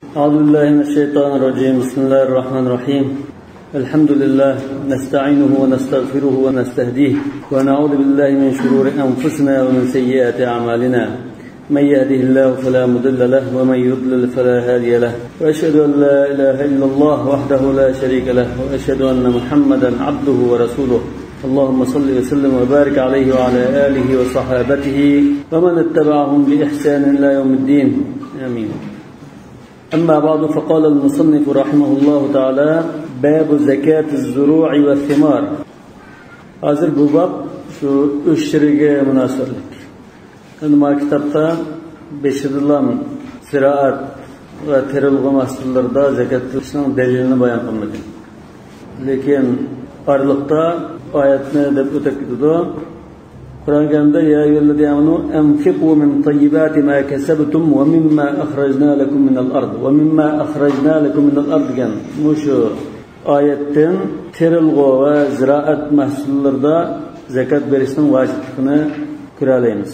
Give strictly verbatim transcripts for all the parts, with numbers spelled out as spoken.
أعوذ بالله من الشيطان الرجيم. بسم الله الرحمن الرحيم. الحمد لله، نستعينه ونستغفره ونستهديه، ونعوذ بالله من شرور أنفسنا ومن سيئات أعمالنا. من يهده الله فلا مضل له، ومن يضلل فلا هادي له، وأشهد أن لا إله إلا الله وحده لا شريك له، وأشهد أن محمدا عبده ورسوله. اللهم صل وسلم وبارك عليه وعلى آله وصحابته ومن اتبعهم بإحسان إلى يوم الدين. آمين. أما بعد، فقال المصنف رحمه الله تعالى: باب زكاة الزروع والثمار. ھازىر بۇ باب شۇ ئۆشرىگە مۇناسىۋەتلىك. ئەمدى ما كىتابتا بېشىدىلا زىرائەت ۋە تېرىلغۇ مەھسۇللىرىدا زەكەت قىلىشنىڭ دەلىلىنى بايان قىلمىدى. لېكىن ئارىلىقتا ئايەتنى دەپ ئۆتۈپ كېتىدۇ. قۇرئان كەرىمدە: يا أيها الذين آمنوا أنفقوا من طيبات ما كسبتم ومما أخرجنا لكم من الأرض، ومما أخرجنا لكم من الأرض دېگەن مۇشۇ ئايەتتىن تېرىلغۇ ۋە زىرائەت مەھسۇللىرىدا زەكەت بېرىشنىڭ ۋاجىپلىقىنى كۆرەلەيمىز.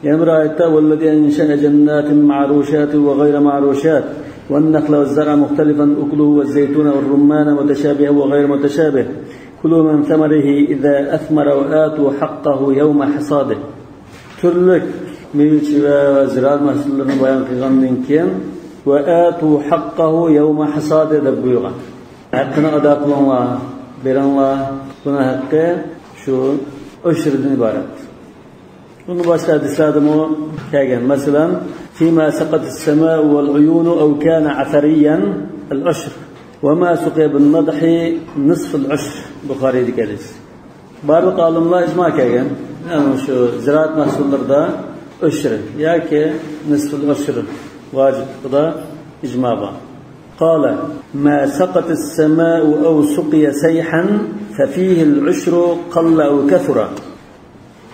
يەنە بىر ئايەتتە: والذي أنشأ جنات معروشات وغير معروشات والنخل والزرع مختلفا أكله والزيتون والرمان متشابها وغير متشابه كلوا من ثمره إذا أثمر وآتوا حقه يوم حصاده. تۈرلۈك مېۋە-چېۋە ۋە زىرائەت مەھسۇللىرىنى بايان قىلغاندىن كېيىن، وآتوا حقه يوم حصاده دەپ بۇيرۇغان. ھەققىنى ئادا قىلىڭلار، بېرىڭلار. بۇنىڭ ھەققى شۇ ئۆشرىدىن ئىبارەت. بۇنى باشقا ھەدىسلەردىمۇ كەلگەن. مەسىلەن: فيما سقت السماء والعيون أو كان أثريا العشر، وما سقي بالنضح نصف العشر. بۇخارىدىكى ھەدىس. بارلىق ئالىملار ئىجما كەلگەن. يەنى شۇ زىرائەت مەھسۇللىرىدا ئۆشرى ياكى نىسفۇل ئۆشرى ۋاجىپلىقىدا ئىجما بار. قال: ما سقت السماء أو سقي سيحا ففيه العشر قل أو كثر.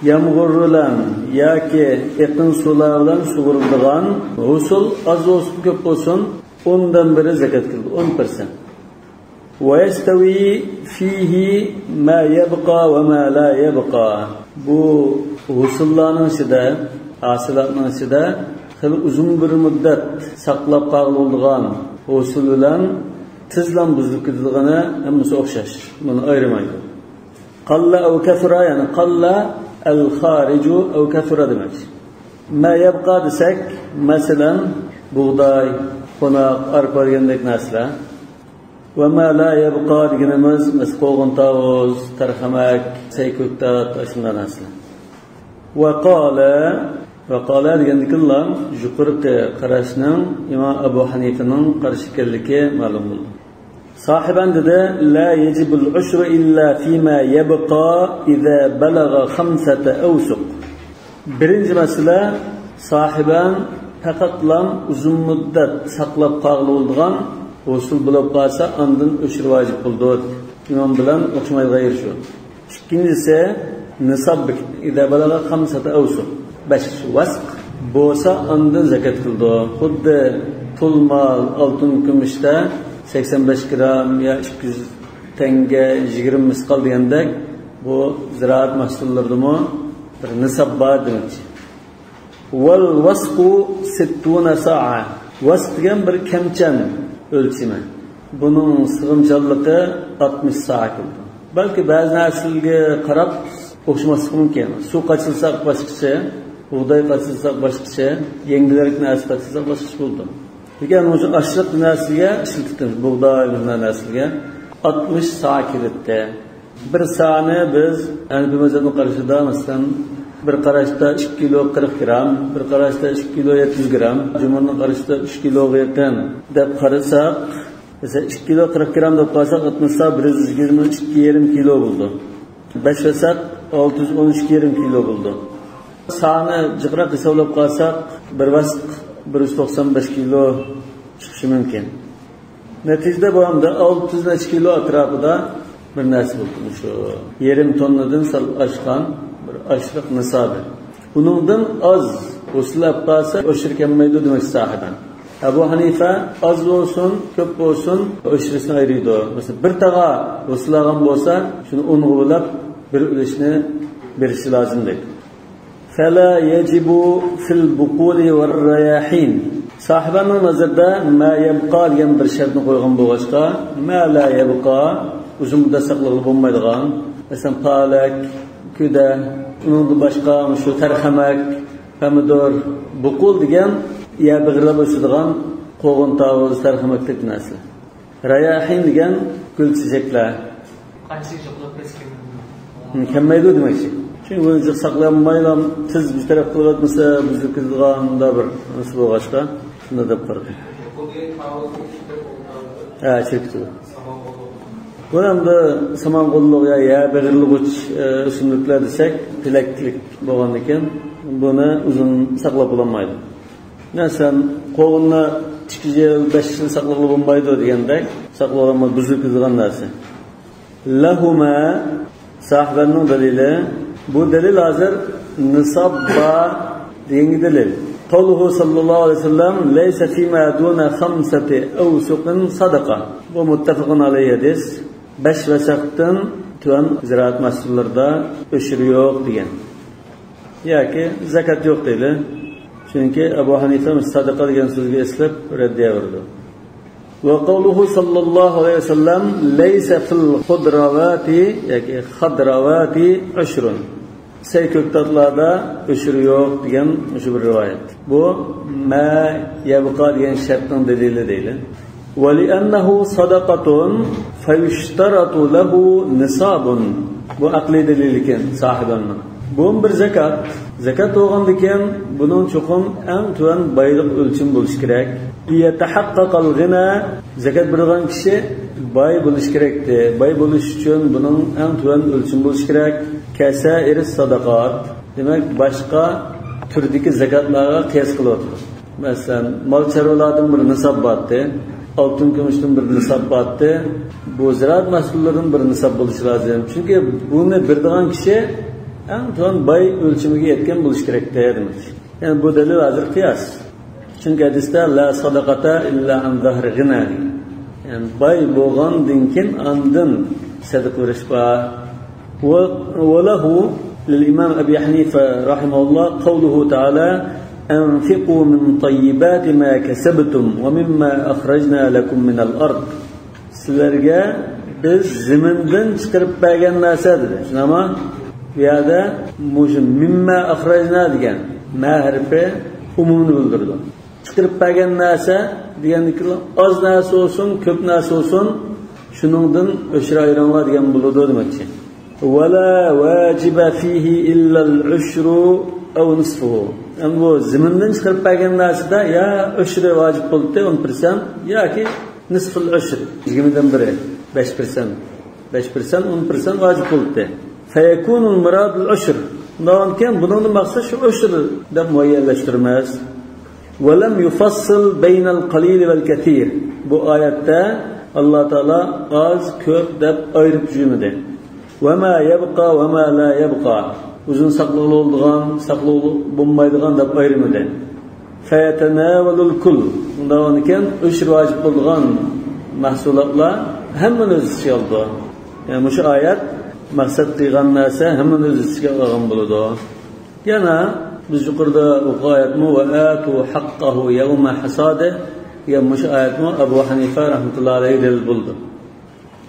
يامغۇر بىلەن ياكى ئېقىن سۇلار بىلەن سۇغۇرۇلىدىغان ھوسۇل ئاز بولسۇن، كۆپ بولسۇن، ئوندىن بىرى زەكەت كېلىدۇ، ئون پىرسەنت. ويستوي فيه ما يبقى وما لا يبقى. بۇ ھوسۇللارنىڭ ئىچىدە، ھاسىلاتنىڭ ئىچىدە خېلى ئۇزۇن بىر مۇددەت ساقلاپ قالغىلى بولىدىغان ھوسۇل بىلەن تېزلا بۇزۇلۇپ كېتىدىغىنى ھەممىسى ئوخشاش. بۇنى ئايرىمايدۇ. قل أو كثر، يەنى قل الخارج أو كثر دېمەك. ما يبقى دېسەك، مەسىلەن، بۇغداي، قوناق، ئارپا دېگەندەك نەرسىلەر. وما لا يبقى دېگىنىمىز، مەسىلەن، قوغۇن تاۋۇز، تەرخەمەك، سەي كۆكتات، ئاشۇنداق نەرسىلەر. وقال، وقال دېگەندىكىنلا يۇقىرىقى قاراشنىڭ ئىمام ئەبۇ ھەنىفىنىڭ قارىشى ئىكەنلىكى مەلۇم بولدى. ساھىبان دېدى: لا يجب العشر إلا فيما يبقى إذا بلغ خمسة أوسق. بىرىنچى مەسىلە، ساھىبان پەقەتلا ئۇزۇن مۇددەت ساقلاپ قالغىلى بولىدىغان ھوسۇل بولۇپ قالسا، ئاندىن ئۆشرى ۋاجىپ بولىدۇ. ئىمام بىلەن ئوخشىمايدىغان يېرى شۇ. ئىككىنچىسى، نىساب، إذا بلغ خمسة أوسق، بەش ۋەسق بولسا، ئاندىن زەكەت كېلىدۇ. خۇددى پۇل مال، ئالتۇن كۈمۈشتە سەكسەن بەش گرام يا ئىككى يۈز تەڭگە، يىگىرمە مىسقال دېگەندەك، بۇ زىرائەت مەھسۇللىرىدىمۇ بىر نىساب بار دېمەكچى. والوسق ستون صاعا. ۋەسق دېگەن بىر كەمچەن ئۆلچىمى. بۇنىڭ سىغىمچانلىقى ئاتمىش سائا كېلىدۇ. بەلكى بەزى نەرسىلەرگە قاراپ ئوخشىماسلىقى مۇمكىن. سۇ قاچىلىساق باشقىچە، بۇغداي قاچىلىساق باشقىچە، يەڭگىلرەك نەرسە قاچىلىساق باشقىچە بولىدۇ. لېكىن مۇشۇ ئاشلىق نەرسىگە ئىشلىتىمىز، بۇغداي، مۇنداق نەرسىگە ئاتمىش سائا كېلىدۇ. بىر سائنى بىز ھەنىپىي مەزھەپنىڭ قارىشىدا، مەسىلەن، بىر قاراشتا ئىككى كىلو قىرىق گرام، بىر قاراشتا ئىككى كىلو يەتتە يۈز گرام، جۇمھۇرنىڭ قارىشىدا ئۈچ كىلوغا يېقىن دەپ قارىساق، مەسىلەن، ئىككى كىلو قىرىق گرام دەپ قارىساق، ئاتمىش سائا بىر يۈز يىگىرمە ئىككى يېرىم كىلو بولىدۇ. بەش ۋەسەق ئالتە يۈز ئون ئىككى يېرىم كىلو بولىدۇ. سائنى جىقراق ھېسابلاپ قالساق، بىر ۋەسق بىر يۈز توقسان بەش كىلو چىقىشى مۇمكىن. نەتىجىدە بۇ ئەمدى ئالتە يۈز نەچچە كىلو ئەتراپىدا بىر نەرسە بولدى. شۇ يېرىم توننىدىن سەل ئاشقان بىر ئاشلىق نىسابى. ئۇنىڭدىن ئاز ھوسۇل ئەپ قالسا، ئۆشرى كەلمەيدۇ دېمەكچى ساھىبان. ئەبۇ ھەنىفە ئاز بولسۇن، كۆپ بولسۇن، ئۆشرىسىنى ئايرىيدۇ. مەسىلەن، بىر تاغا ھوسۇل ئالغان بولسا، شۇنى ئونغا بۆلۈپ، بىر ئۈلۈشنى بېرىشى لازىم دەيدۇ. فلا يجب في البقول والرياحين. ساھىبەنىڭ نەزىرىدە ما يەبقا دېگەن بىر شەرتنى قويغان بولغاچقا، ما لا يەبقا، ئۇزۇن مۇددەت ساقلىغىلى بولمايدىغان، مەسىلەن، پالەك، كۈدە، ئۇنىڭدىن باشقا مۇشۇ تەرخەمەك، پەمىدۇر، بۇقۇل دېگەن يەر بېغىرلاپ ئۆسىدىغان قوغۇن، تاۋۇز، تەرخەمەكلىك نەرسىلەر. راياھىن دېگەن گۈل چېچەكلەر. قانچىلىك يوقلاپ كەتسىكەن؟ كەلمەيدۇ دېمەكچى. چۈنكى ئۇنى جىق ساقلىيالمايلا، تېز بىر تەرەپ قىلىۋەتمىسە، بۈزۈلۈپ كېتىدىغان مۇنداق بىر نەرسە بولغاچقا، شۇنداق دەپ قارىدىم. ھە، چىرىپ كېتىدۇ. بۇ ئەمدى سامان قوللۇق يا يەر بېغىرلىغۇچ، ئە، ئۆسۈملۈكلەر دېسەك، پېلەكلىك بولغاندىكىن، بۇنى ئۇزۇن ساقلاپ بولالمايدۇ. مەسىلەن، قوغۇننى ئىككى يىل، بەش يىل ساقلىغىلى بولمايدۇ دېگەندەك، ساقلىغىلى بولمايدۇ، بۇزۇلۇپ كېتىدىغان نەرسە. لەھۇمە، ساھىبەنىڭ دەلىلى. بۇ دەلىل ھازىر نىساب بار دېگەنگە دەلىل. قەۋلۇھۇ سەللەللاھۇ ئەلەيھى ۋەسەللەم، لەيسە فىما دۇنە خەمسەتى ئەۋسۇقىن سەدەقە. بۇ مۇتتەپەقۇن ئەلەيھى ھەدىس. بەش ۋەسەقتىن تۆۋەن زىرائەت مەھسۇللىرىدا ئۆشرە يوق دېگەن. ياكى زاكات يوق دەيلى. چۈنكى ئەبۇ ھەنىفە سەدىقە دېگەن سۆزگە ئېسىلىپ رەددىيە بېرىدۇ. ۋە قەۋلۇھۇ سەللەللاھۇ ئەلەيھى ۋەسەللەم، لەيسە فىل خۇدراۋاتى ياكى خادراۋاتى ئۆشرۇن. سەي كۆكتاتلاردا ئۆشرە يوق دېگەن مۇشۇ بىر رىۋايەت. بۇ ما يەبقا دېگەن شەرتنىڭ دەلىلى دەيلى. ۋە لىئەننەھۇ سەدەقەتۇن فەيۇشتەرەتۇ لەھۇ نىسابۇن. بۇ ئەقلىي دەلىلكەن ساھىبەننىڭ. بۇمۇ بىر زاكات. زاكات بولغاندىكىن بۇنىڭ چوقۇم ئەڭ تۆۋەن بايلىق ئۆلچىمى بولۇشى كېرەك. لىيەتەھەققەقەل غىنا، زاكات بېرىدىغان كىشى باي بولۇشى كېرەكتى. باي بولۇش ئۈچۈن بۇنىڭ ئەڭ تۆۋەن ئۆلچىمى بولۇشى كېرەك. كەسائىرىس سەدەقات، دېمەك، باشقا تۈردىكى زاكاتلارغا قىياس قىلىۋاتىدۇ. مەسىلەن، مال چارۋىلاردىن بىر نىساب بارتى، ئالتۇن كۈمۈشتىن بىر نىساب بارتى، بۇ زىرائەت مەھسۇللىرىدىن بىر نىساب بولۇشى لازىم. چۈنكى بۇنى بېرىدىغان كىشى ئەڭ تۆۋەن باي ئۆلچىمىگە يەتكەن بولۇشى كېرەكتى دېمەكچى. يەنى بۇ دەلىل ھازىر قىياس. چۈنكى ھەدىستە لا سەدەقەتە ئىللا ئەن زەھرى غىنا دېگەن. يەنى باي بولغاندىن كېيىن ئاندىن سەدىقە بېرىش بار. ۋە، ۋە لەھۇ لىل ئىمام ئەبى ھەنىفە رەھىمەھۇللاھ قەۋلۇھۇ تەئالا، ئەنفىقۇ مىن تەييىباتى ما كەسەبتۇم ۋە مىمما ئەخرەجنا لەكۇم مىنەل ئەرد. سىلەرگە بىز زېمىندىن چىقىرىپ بەرگەن نەرسە دېدى. شۇنداقمۇ؟ بۇ يەردە مۇشۇ مىمما ئەخرەجنا دېگەن مە ھەرپى ئومۇمنى بىلدۈرىدۇ. چىقىرىپ بەرگەن نەرسە دېگەندىكىن ئاز نەرسە بولسۇن، كۆپ نەرسە بولسۇن، شۇنىڭدىن ئۆشرە ئايرىڭلار دېگەن بولىدۇ دېمەكچى. ۋەلا ۋاجىبە فىھى ئىللەل ئۇشرۇ ئەۋ نىسفۇھۇ. ئەمدى بۇ زېمىندىن چىقىرىپ بەرگەن نەرسىدە يا ئۇشرى ۋاجىپ بولدى، ئون پىرسەنت، ياكى نىسفۇل ئۇشر، يىگىرمىدىن بىرى، بەش پىرسەنت. بەش پىرسەنت، ئون پىرسەنت ۋاجىپ بولدى. فەيەكۇنۇل مۇرادۇل ئۇشر. شۇنداقكەن، بۇنىڭدىن مەقسەت شۇ ئۇشر دەپ مۇئەييەنلەشتۈرمەس. ۋەلەم يۇفەسسىل بەينەل قەلىلى ۋەل كەسىر. بۇ ئايەتتە ئاللا تائالا ئاز، كۆپ دەپ ئايرىپ جۈملىدى. ۋەما يەبقا ۋەما لا يەبقا. ئۇزۇن ساقلىغىلى بولىدىغان، ساقلىغىلى بولمايدىغان دەپ ئايرىمىدى. فەيەتەناۋەلۇل كۇل. ئۇنداق ئىكەن، ئۆشرە ۋاجىپ بولىدىغان مەھسۇلاتلار ھەممىنى ئۆز ئىچىگە ئالىدۇ. يەنى مۇشۇ ئايەت مەقسەت قىلغان نەرسە ھەممىنى ئۆز ئىچىگە ئالغان بولىدۇ. يەنە بىز يۇقىرىدا ئوقۇغان ئايەتمۇ، ۋە ئاتۇ ھەققەھۇ يەۋمە ھەسادى دېگەن مۇشۇ ئايەتمۇ ئەبۇ ھەنىفە رەھمەتۇللاھى ئەلەيھى دەلىل بولىدۇ.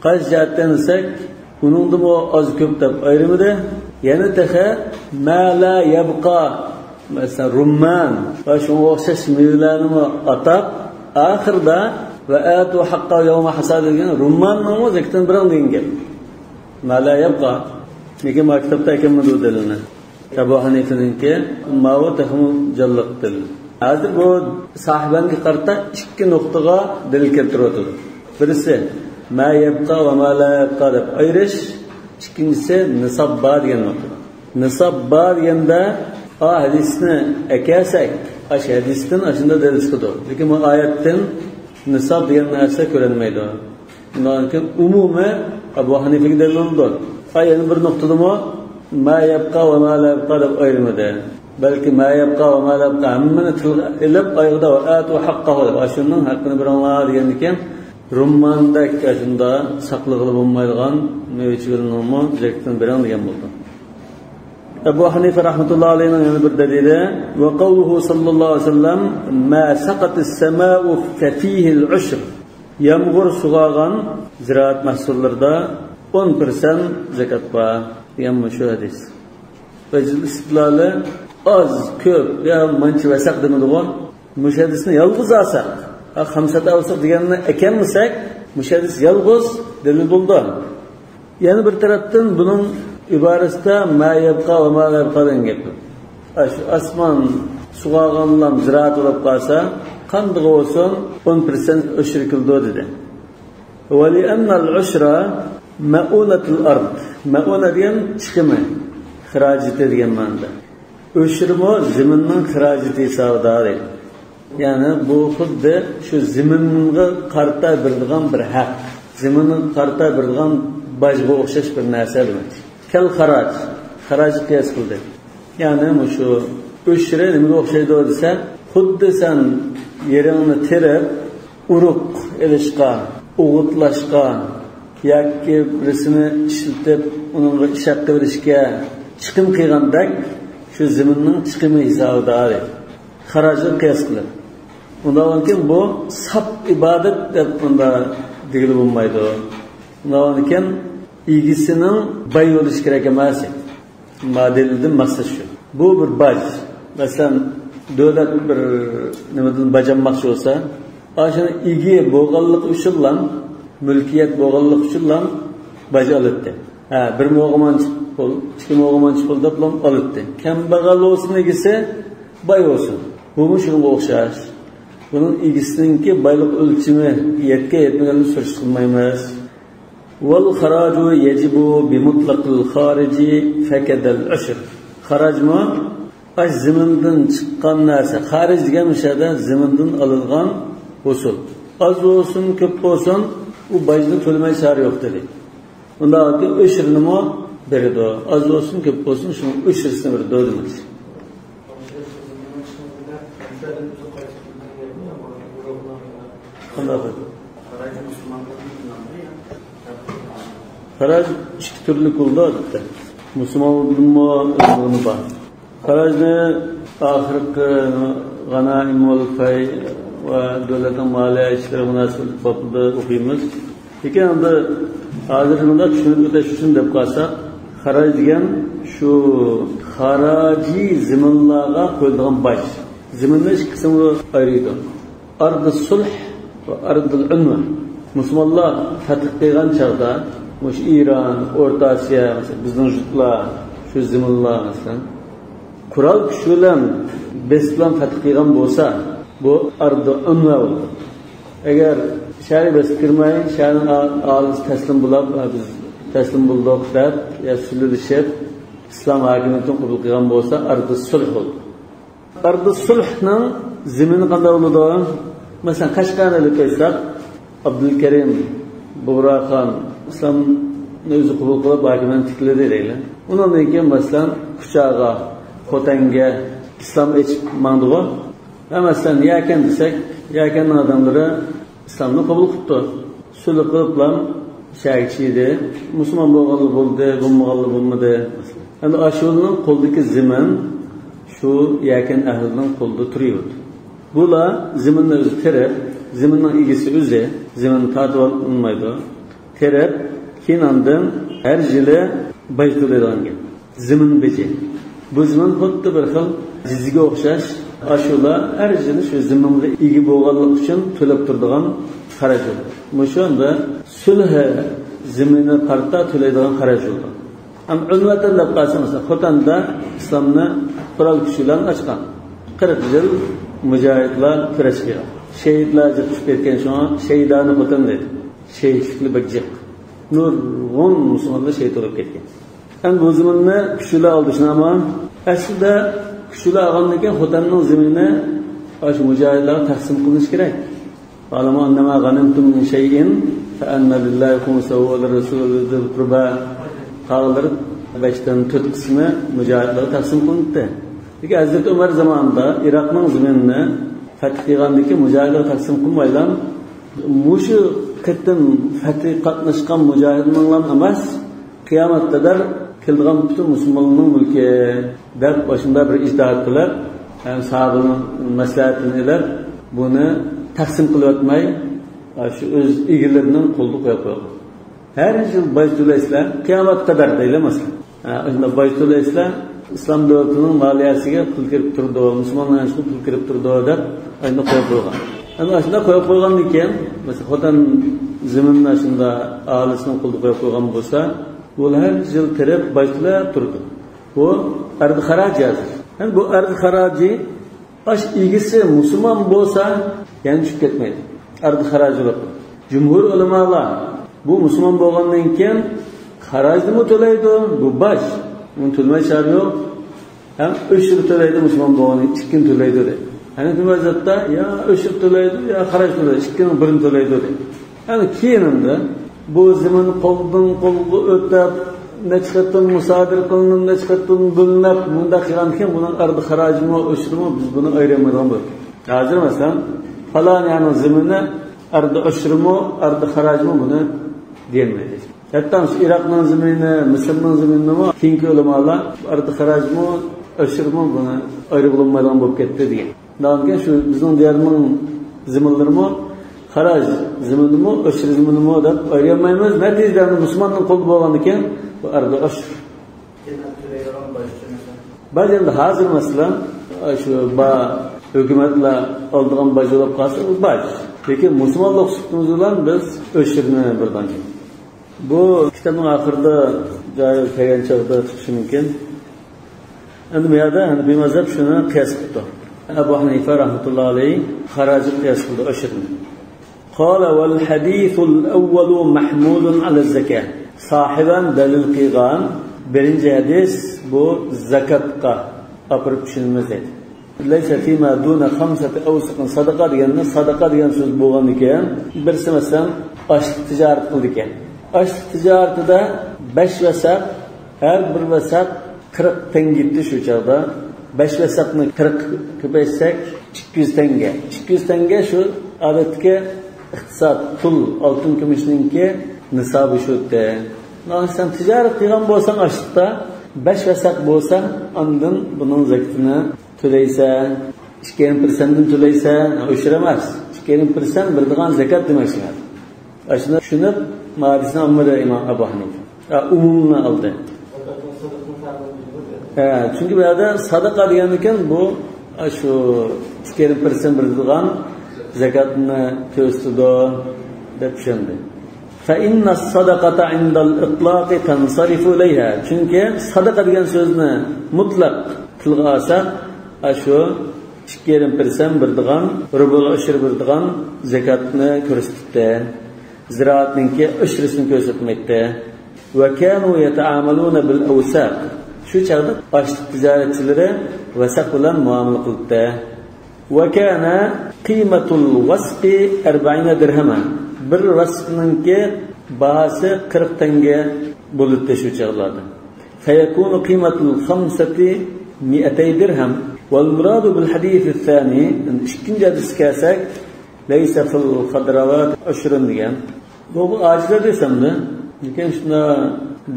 قايسى جەھەتتىن دېسەك، ئۇنىڭدىمۇ ئاز كۆپ دەپ ئايرىمىدى. يەنە تېخى ما لا يەبقا، مەسىلەن، رۇممان ۋە شۇڭا ئوخشاش مېۋىلەرنىمۇ ئاتاپ، ئاخىرىدا ۋە ئاتۇ ھەققەھۇ يەۋمە ھەسادى دېگەن رۇمماننىڭمۇ زەكىتىنى بېرىڭ دېگەن گەپ. ما لا يەبقا. لېكىن ما كىتابتا ئەكەلمىدى ئۇ دەلىلنى. ئەبۇ ھەنىفىنىڭكى ماۋۇ تېخىمۇ جانلىق دەلىل. ھازىر بۇ ساھىبەنگە قارىتا ئىككى نۇقتىغا دەلىل كەلتۈرۈۋاتىدۇ. بىرسى، ما يەبقا ۋە ما لا يەبقا دەپ ئايرىش. ئىككىنچىسى، نىساب بار دېگەن نۇقتا. نىساب بار دېگەندە، ئا ھەدىسنى ئەكەلسەك، ئاشۇ ھەدىستىن ئاشۇنداق دەلىل چىقىدۇ. لېكىن بۇ ئايەتتىن نىساب دېگەن نەرسە كۆرۈنمەيدۇ. شۇنداقكەن ئومۇمى ئەبۇ ھەنىفىگە دەلىل بولىدۇ. ئا، يەنە بىر نۇقتىدىمۇ ما يەبقا ۋە ما لا يەبقا دەپ ئايرىمىدى. بەلكى ما يەبقا ۋە ما لا يەبقا ھەممىنى تىلغا ئېلىپ، ئايىغىدا ۋە ئاتۇ ھەققەھۇ دەپ، ئاشۇنىڭ ھەققىنى بېرىڭلار دېگەندىكىن، رۇمماندەك ئاشۇندا ساقلىغىلى بولمايدىغان مېۋە چىگىلىنىڭمۇ زەكىتىنى بېرىڭ دېگەن بولىدۇ. ئەبۇ ھەنىفە رەھمەتۇللاھى ئەلەيھنىڭ يەنە بىر دەلىلى، ۋە قەۋلۇھۇ سەللەللاھۇ ئەلەيھى ۋەسەللەم، ما سەقەتىس سەماءۇ فەفىھىل ئۇشر. يامغۇر سۇغارغان زىرائەت مەھسۇللىرىدا ئون پىرسەنت زاكات بار دېگەن مۇشۇ ھەدىس. ۋەجىل ئىستىدلالى ئاز، كۆپ، يا مانچە ۋەسەق دېمىدىغۇ. مۇشۇ ھەدىسنى يالغۇز ئالساق، ھە، خەمسەتە ئەۋسۇق دېگەننى ئەكەلمىسەك، مۇشۇ ھەدىس يالغۇز دەلىل بولىدۇ. يەنە بىر تەرەپتىن بۇنىڭ ئىبارىسىدا ما يەبقا ۋە ما لا يەبقا دېگەن گەپ بار. ئاشۇ ئاسمان سۇغارغانلام زىرائەت بولۇپ قالسا، قاندىغى بولسۇن، ئون پىرسەنت ئۆشۈر كېلىدۇ دېدى. ولأن العشر مؤونة الأرض. مەئۇنە دېگەن چىقىمى، خىراجىتى دېگەن مەنىدە. ئۆشرىمۇ زېمىننىڭ خىراجىتى ھېسابىدا دەيدۇ. يەنى بۇ خۇددى شۇ زېمىنغا قارىتا بېرىدىغان بىر ھەق، زېمىنغا قارىتا بېرىدىغان باجغا ئوخشاش بىر نەرسە دېمەكچى. كەل خاراج، خاراجغا قىياس قىلدى. يەنى مۇشۇ ئۆشرى نېمىگە ئوخشايدۇ دېسە، خۇددى سەن يېرىڭنى تېرىپ، ئۇرۇق ئېلىشقا، ئوغۇتلاشقا ياكى بىرسىنى ئىشلىتىپ، ئۇنىڭغا ئىش ھەققى بېرىشكە چىقىم قىلغاندەك، شۇ زېمىننىڭ چىقىمى ھېسابىدا خاراجغا قىياس قىلىپ. ئۇنداق بولغاندىكىن بۇ ساپ ئىبادەت دەپ ئۇنداق دېگىلى بولمايدۇ. ئۇنداق بولغاندىكىن ئىگىسىنىڭ باي بولۇشى كېرەك ئەمەس. مۇئادىلىدىن مەقسەت شۇ. بۇ بىر باج. مەسىلەن، دۆلەت بىر نېمىدىن باج ئالماقچى بولسا، ئاشۇنىڭ ئىگە بولغانلىقى ئۈچۈنلا، مۈلكىيەت بولغانلىقى ئۈچۈنلا باج ئالاتتى. ھە، بىر موغا مانچە پۇل، ئىككى موغا مانچە پۇل دەپلا ئالاتتى. كەمبەغەل بولسۇن ئىگىسى، باي بولسۇن. بۇمۇ شۇنىڭغا ئوخشاش. بۇنىڭ ئىگىسىنىڭكى بايلىق ئۆلچىمى يەتكەن يەتمىگەننى سۈرۈشتۈرمەيمىز. والخراج يجب بمطلق الخارج فكذا العشر. خاراجمۇ ئاش زېمىندىن چىققان نەرسە. خارىج دېگەن مۇشۇ يەردە زېمىندىن ئالىدىغان ھوسۇل. ئاز بولسۇن، كۆپ بولسۇن، ئۇ باجنى تۆلىمەي چارە يوق دېدى. ئۇنداق ئۆشرىنىمۇ بېرىدۇ. ئاز بولسۇن، كۆپ بولسۇن، شۇنىڭ ئۆشرىسىنى بېرىدۇ دېمەكچى. قانداق؟ خىراج ئىككى تۈرلۈك بولىدۇ، ئادەتتە. مۇسۇلمانلاردىنمۇ ئۆزلىرىنى بار. خىراجنى ئاخىرقى غانائىم ۋەل پەي ۋە دۆلەتنىڭ مالىيە ئىشلىرى مۇناسىۋەتلىك بابلىرىدا ئوقۇيمىز. لېكىن ئەمدى ھازىر مۇنداق چۈشىنىپ ئۆتۈش ئۈچۈن دەپ قالساق، خىراج دېگەن شۇ خارىجىي زېمىنلارغا قويۇلىدىغان باج. زېمىننى ئىككى قىسىمغا ئايرىيدۇ. ئەردۇس سۇلھ ۋە ئەردۇل ئۇنۋە. مۇسۇلمانلار فەتھ قىلغان چاغدا، مۇشۇ ئىران، ئورتا ئاسىيا، مەسىلەن، بىزنىڭ يۇرتلار، شۇ زېمىنلار، مەسىلەن، قورال كۈچ بىلەن بېسىپ بىلەن فەتھ قىلغان بولسا، بۇ ئەردۇل ئۇنۋە بولىدۇ. ئەگەر شەھەرگە بېسىپ كىرمەي، شەھەرنىڭ ئا-، ئاھالىسى تەسلىم بولاپ، «ھە، بىز تەسلىم بولدۇق» دەپ، يا سۈلھىلىشىپ، ئىسلام ھاكىمىيىتىنى قوبۇل قىلغان بولسا، ئەردۇس سۇلھ بولىدۇ. ئەردۇس سۇلھنىڭ زېمىنى قانداق بولىدۇ؟ مەسىلەن، قەشقەرنى ئېلىپ ئېيتساق، ئابدۇلكەرىم بۇغراخان ئىسلامنى ئۆزى قوبۇل قىلىپ، ھاكىمىيەتنى تىكلىدى دەيلى. ئۇنىڭدىن كېيىن، مەسىلەن، كۇچاغا، خوتەنگە ئىسلام ئېچىپ ماڭدىغۇ. ھە، مەسىلەن، يەكەن دېسەك، يەكەننىڭ ئادەملىرى ئىسلامنى قوبۇل قىپتۇ. سۈلھى قىلىپلام شەھەرگە چىدى. مۇسۇلمان بولغانلا بولدى، بولمىغانلا بولمىدى. ئەمدى ئاشۇلىنىڭ قولىدىكى زېمىن شۇ يەكەن ئەھلىنىڭ قولىدا تۇرۇۋاتىدۇ. بۇلار زېمىننى ئۆزى تېرىپ، زېمىننىڭ ئىگىسى ئۆزى، زېمىن تارتىۋالمايدۇ. تېرىپ، كېيىن ئاندىن ھەر يىلى باج تۆلەيدىغان گەپ. زېمىن بېجى. بۇ زېمىن خۇددى بىر خىل جىزيەگە ئوخشاش. ئاشۇلار ھەر يىلى شۇ زېمىنغا ئىگە بولغانلىقى ئۈچۈن تۆلەپ تۇرىدىغان خەرەج بولىدۇ. مۇشۇ ئەمدى سۈلھى زېمىنى قارىتا تۆلەيدىغان خەرەج بولىدۇ. ئەمما ئۈنۋەتەن دەپ قالسا، مەسىلەن، خوتەندە ئىسلامنى قورال كۈچ بىلەن ئاچقان. قىرىق يىل مۇجاھىدلار كۈرەش قىلغان. شېھىتلەر جىق چۈشۈپ كەتكەن، شۇڭا شەيدانى خوتەن دەيدۇ. شېھىتلىكلەر بەك جىق. نۇرغۇن مۇسۇلمانلار شېھىت بولۇپ كەتكەن. ئەمدى بۇ زېمىننى كۈچلۈك ئالدى شۇنداقمۇ؟ ئەسلىدە كۈچلۈك ئالغاندىن كېيىن خوتەننىڭ زېمىنى ئاشۇ مۇجاھىدلارغا تەقسىم قىلىنىشى كېرەك. «واعلموا أنما غنمتم من شيء فأن لله خمسه وللرسول ولذي القربى». قالغانلىرى بەشتىن تۆت قىسمى مۇجاھىدلارغا تەقسىم قىلىنىپتۇ. لېكىن ھەزرىتى ئۆمەر زامانىدا ئىراقنىڭ زېمىنىنى فەتھ قىلغاندىن كېيىن مۇجاھىدلارغا تەقسىم قىلمايلا، مۇشۇ قېتىم فەتھى قاتناشقان مۇجاھىدنىڭلام ئەمەس، قىيامەت قەدەر كېلىدىغان پۈتۈن مۇسۇلمانلارنىڭ مۈلكى دەپ، ئاشۇنداق بىر ئىجتىھات قىلىپ، ھەم ساھابىنىڭ مەسلىھەتىنى ئېلىپ، بۇنى تەقسىم قىلىۋەتمەي، شۇ ئۆز ئىگىلىرىنىڭ قولىدا قويۇپ قويغان. ھەر يىل باج تۆلەيسىلەر، قىيامەتكە قەدەر دەيلى، مەسىلەن. ھە، شۇنداق باج تۆلەيسىلەر، ئىسلام دۆلىتىنىڭ مالىيەسىگە پۇل كىرىپ تۇرىدۇ، مۇسۇلمانلارنىڭ ئىشىغا پۇل كىرىپ تۇرىدۇ دەپ، ئەمدى قويۇپ قويغان. ئەمدى ئاشۇنداق قويۇپ قويغاندىن كېيىن، مەسىلەن، خوتەن زېمىنىنى شۇنداق ئاھالىسىنىڭ قولىدا قويۇپ قويغان بولسا، ئۇلار ھەر يىل تېرىپ باج تۆلەپ تۇرىدۇ. بۇ ئەرز خىراجى ھازىر. يەنى بۇ ئەرز خىراجى ئاش ئىگىسى مۇسۇلمان بولسا، يەنە چۈشۈپ كەتمەيدۇ. ئەرز خىراج بولۇپ. جۇمھۇر ئۆلىمالار بۇ مۇسۇلمان بولغاندىن كېيىن خىراجنىمۇ تۆلەيدۇ، بۇ باج. ئۇنى تۆلىمەي چارە يوق. ھەم ئۆشۈر تۆلەيدۇ، مۇسۇلمان بولغاندىن كېيىن ئىككىنى تۆلەيدۇ دەيدۇ. ھەنىفىي مەزھەپتە يا ئۆشۈر تۆلەيدۇ، يا خىراج تۆلەيدۇ، ئىككىنىڭ بىرىنى تۆلەيدۇ دەيدۇ. يەنى كېيىنىمدە بۇ زېمىن قولدىن قولغا ئۆتۈپ، نەچچە قېتىم مۇسادىرە قىلىنىپ، نەچچە قېتىم بۆلۈنۈپ، مۇنداق قىلغاندىكىن بۇنىڭ ئەرز خىراجىمۇ، ئۆشرىمۇ بىز بۇنى ئايرىيالمايدىغان بولدۇق. ھازىر مەسىلەن، پالانىيەنىڭ زېمىنى ئەرز ئۆشرىمۇ، ئەرز خىراجمۇ بۇنى دېيەلمەيدۇ. ھەتتا مۇشۇ ئىراقنىڭ زېمىنى، مىسىرنىڭ زېمىنىنىمۇ كېيىنكى ئۆلىمالار ئەرز خىراجمۇ، ئۆشرىمۇ بۇنى ئايرىغىلى بولمايدىغان بولۇپ كەتتى دېگەن. ئاندىن كېيىن شۇ بىزنىڭ دىيارنىڭ زېمىنلىرىمۇ خىراج زېمىنىمۇ، ئۆشر زېمىنىمۇ دەپ ئايرىيالمايمىز. نەتىجىدە ئەمدى مۇسۇلماننىڭ قولىدا بولغاندىكىن بۇ ئەرز ئۆشر. باج ئەمدى ھازىر مەسىلەن، شۇ با-، ھۆكۈمەتلەر ئالىدىغان باج بولۇپ قالسا، بۇ باج. لېكىن مۇسۇلمانلىق سۈپىتىمىز بىلەن بىز ئۆشرنى بېرىدىغان گەپ. بۇ كىتابنىڭ ئاخىرىدا جايىغا كەلگەن چاغدا چىقىشى مۇمكىن. ئەمدى بۇ يەردە ھەنىفىي مەزھەپ شۇنى قىياس قىپتۇ. ئەبۇ ھەنىفە رەھمەتۇللا ئەلەيھ خىراجغا قىياس قىلدى ئۆشرنى. قال: والحديث الأول محمول على الزكاة. ساھىبان دەلىل قىلغان بىرىنچى ھەدىس بۇ زاكاتقا ئاپىرىپ چۈشىنىمىز دەيدۇ. ليس فيما دون خمسة أوسق. ساداقا دېگەندە، ساداقا دېگەن سۆز بولغاندىكىن، بىرسى مەسىلەن ئاشلىق تىجارەت قىلىدىكەن. ئاشلىق تىجارىتىدە بەش ۋەسەق، ھەر بىر ۋەسەق قىرىق تەڭگە يەتتى شۇ چاغدا. بەش ۋەسەقنى قىرىققا كۆپەيتسەك، ئىككى يۈز تەڭگە. ئىككى يۈز تەڭگە شۇ ئادەتتىكى ئىقتىساد، پۇل، ئالتۇن، كۈمۈشنىڭكى نىسابى شۇ. سەن تىجارەت قىلغان بولساڭ ئاشلىقتا، بەش ۋەسەق بولسا، ئاندىن بۇنىڭ زەكىتىنى تۆلەيسەن، ئىككى يېرىم پىرسەنتتىن تۆلەيسەن، ئۆشۈر ئەمەس. ئىككى يېرىم پىرسەنت بېرىدىغان زەكات دېمەكچى. ئاشۇنى چۈشىنىپ، مادىسىنى ئالمىدى ئىمام ئەبۇ ھەنىفە. ئە، ئومۇمنى ئالدى. ئە، چۈنكى بۇ يەردە ساداقا دېگەندىكىن بۇ، ئە، شۇ ئىككى يېرىم پىرسەنت بېرىدىغان زەكاتنى كۆرسىتىدۇ دەپ چۈشەندى. فإن الصدقة عند الإطلاق تنصرف إليها. چۈنكى ساداقا دېگەن سۆزنى مۇتلەق تىلغا ئالساق، ئاشۇ ئىككى يېرىم پىرسەنت بېرىدىغان، رۇبۇل ئۇشر بېرىدىغان زەكاتنى كۆرسىتىپتۇ. زىرائەتنىڭكى ئۇشرىسىنى كۆرسەتمەيتتى. وكانوا يتعاملون بالأوساق. شۇ چاغدا ئاشلىق تىجارەتچىلىرى ۋەسەق بىلەن مۇئامىلە قىلىپتۇ. وكان قيمة الوسق أربعين درهما. بىر ۋەسقنىڭكى باھاسى قىرىق تەڭگە بولاتتى شۇ چاغلاردا. فيكون قيمة الخمسة مائتي درهم. والمراد بالحديث الثاني، ئىككىنچى ھەدىسكە كەلسەك، ليس في الخضروات عشر دېگەن. بۇ، بۇ ئاجىز ھەدىس ئەمدى. لېكىن شۇنداق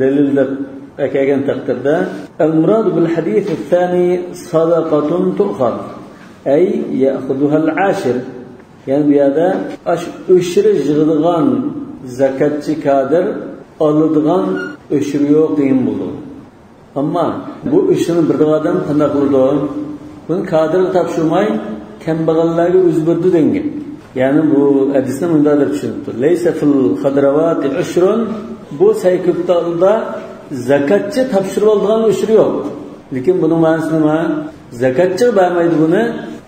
دەلىل دەپ ئەكەلگەن تەقدىردە، المراد بالحديث الثاني صدقة تؤخذ، أي يأخذها العاشر. يەنى بۇ يەردە ئاشۇ ئۆشرە يىغىدىغان زاكاتچى كادىر ئالىدىغان ئۆشرە يوق دېگەن بولىدۇ. ئەمما بۇ ئۆشرىنى بېرىدىغان ئادەم قانداق قىلىدۇ؟ بۇنى كادىرغا تاپشۇرماي، كەمبەغەللەرگە ئۆزى بېرىدۇ دېگەن گەپ. يەنى بۇ ھەدىسنى مۇنداق دەپ چۈشىنىپتۇ. ليس في الخضروات عشر، بۇ سەي كۆپتالدا زاكاتچى تاپشۇرۇۋالىدىغان ئۆشرە يوق. لېكىن بۇنىڭ مەنىسى نېمە؟ زاكاتچىغا بەرمەيدۇ بۇنى،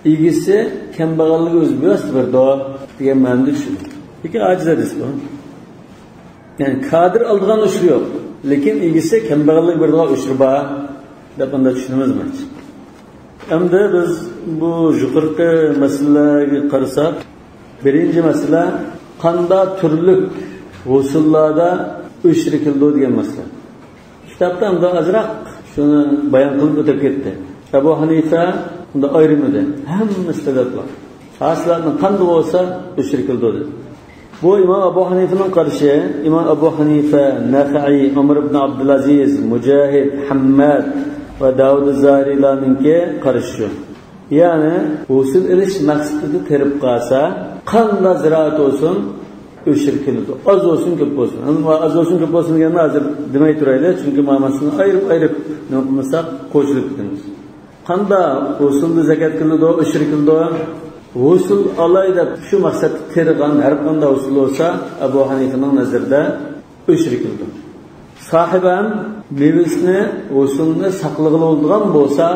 ئىگىسى كەمبەغەللىكى ئۆزى بىۋاسىتە بېرىدۇ دېگەن مەنىدە چۈشىنىدۇ. لېكىن ئاجىز ھەدىس بۇ. يەنى كادىر ئالىدىغان ئۆشرە يوق، لېكىن ئىگىسى كەمبەغەللىك بېرىدىغان ئۆشرە بار دەپ ئۇنداق چۈشىنىمىز مەنچە. ئەمدى بىز بۇ يۇقىرىقى مەسىلىلەرگە قارىساق، بىرىنچى مەسىلە، قاندا تۈرلۈك ھوسۇللاردا ئۆشرە كېلىدۇ دېگەن مەسىلە. كىتابتا ئەمدى ئازراق شۇنى بايان قىلىپ ئۆتۈپ كەتتى. ئەبۇ ھەنىفە ئۇندا ئايرىمىدى. ھەممىسىدە دەپ بار. ھاسىلاتنى قاندا بولسا ئۆشرە كېلىدۇ دېدى. بۇ ئىمام ئەبۇ ھەنىفىنىڭ قارىشى، ئىمام ئەبۇ ھەنىفە، نەخەئى، ئۆمەر ئىبن ئابدۇلئەزىز، مۇجاھىد، ھەمماد ۋە داۋۇد زاھىرىلارنىڭكى قارىشى شۇ. يەنى ھوسۇل ئېلىش مەقسىتىدە تېرىپ قالسا، قانداق زىرائەت بولسۇن، ئۆچۈرە كېلىدۇ. ئاز بولسۇن، كۆپ بولسۇن. ئەمما ئاز بولسۇن، كۆپ بولسۇن دېگەننى ھازىر دېمەي تۇرايلى، چۈنكى مانا مەسىلىنى ئايرىپ-ئايرىپ نېمە قىلمىساق، قوشۇلۇپ كېتىمىز. قانداق ھوسۇلدا زاكات كېلىدۇ، ئۆچۈرە كېلىدۇ؟ ھوسۇل ئالاي دەپ شۇ مەقسەتتە تېرىغان ھەر قانداق ھوسۇل بولسا، ئەبۇ ھەنىفىنىڭ نەزىرىدە ئۆچۈرە كېلىدۇ. ساھىبەن مېۋىسىنى، ھوسۇلنى ساقلىغىلى بولىدىغان بولسا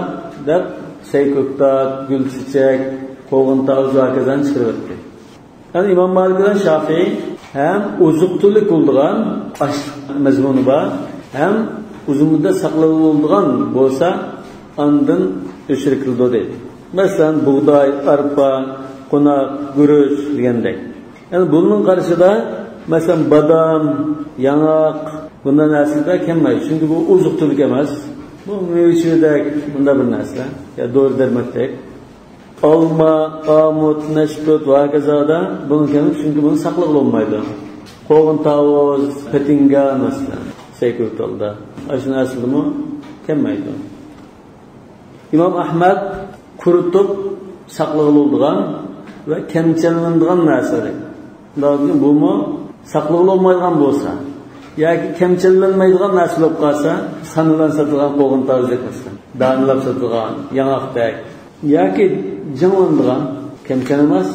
دەپ، سەي كۆكتات، گۈل چېچەك، قوغۇن تاۋۇز ۋە ھاكازانى چىقىرىۋەتتى. يەنى ئىمام مالىك بىلەن شافىئىي ھەم ئوزۇق-تۈلۈك بولىدىغان ئاشلىق مەزمۇنى بار، ھەم ئۇزۇن مۇددەت ساقلىغىلى بولىدىغان بولسا، ئاندىن ئۆچۈرە كېلىدۇ دەيدۇ. مەسىلەن، بۇغداي، ئارپا، قوناق، گۈرۈچ دېگەندەك. يەنى بۇنىڭ قارىشىدا، مەسىلەن، بادام، ياڭاق، بۇنداق نەرسىلەر كەلمەيدۇ. چۈنكى بۇ ئوزۇق-تۈلۈك ئەمەس. بۇ مېۋە-چېۋىدەك، بۇنداق بىر نەرسە. يا دورا-دەرمەكتەك. ئالما، ئامۇت، نەشپۈت ۋە ھاكازادا بۇنى كەلمەيدۇ، چۈنكى بۇنى ساقلىغىلى بولمايدۇ. قوغۇن تاۋۇز، پېتىنگا، مەسىلەن، سەي كۆكتالدا. ئاشۇ نەرسىلەرمۇ كەلمەيدۇ. ئىمام ئەھمەد قۇرۇتۇپ ساقلىغىلى بولىدىغان ۋە كەمچەللىنىدىغان نەرسە دەيدۇ. لازىم بۇمۇ ساقلىغىلى بولمايدىغان بولسا ياكى كەمچەللەنمەيدىغان نەرسە بولۇپ قالسا، سانىلان ساتىدىغان قوغۇن تاۋۇزدەك مەسىلەن، دانىلاپ ساتىدىغان ياڭاقتەك ياكى جىڭلىنىدىغان، كەمچەل ئەمەس،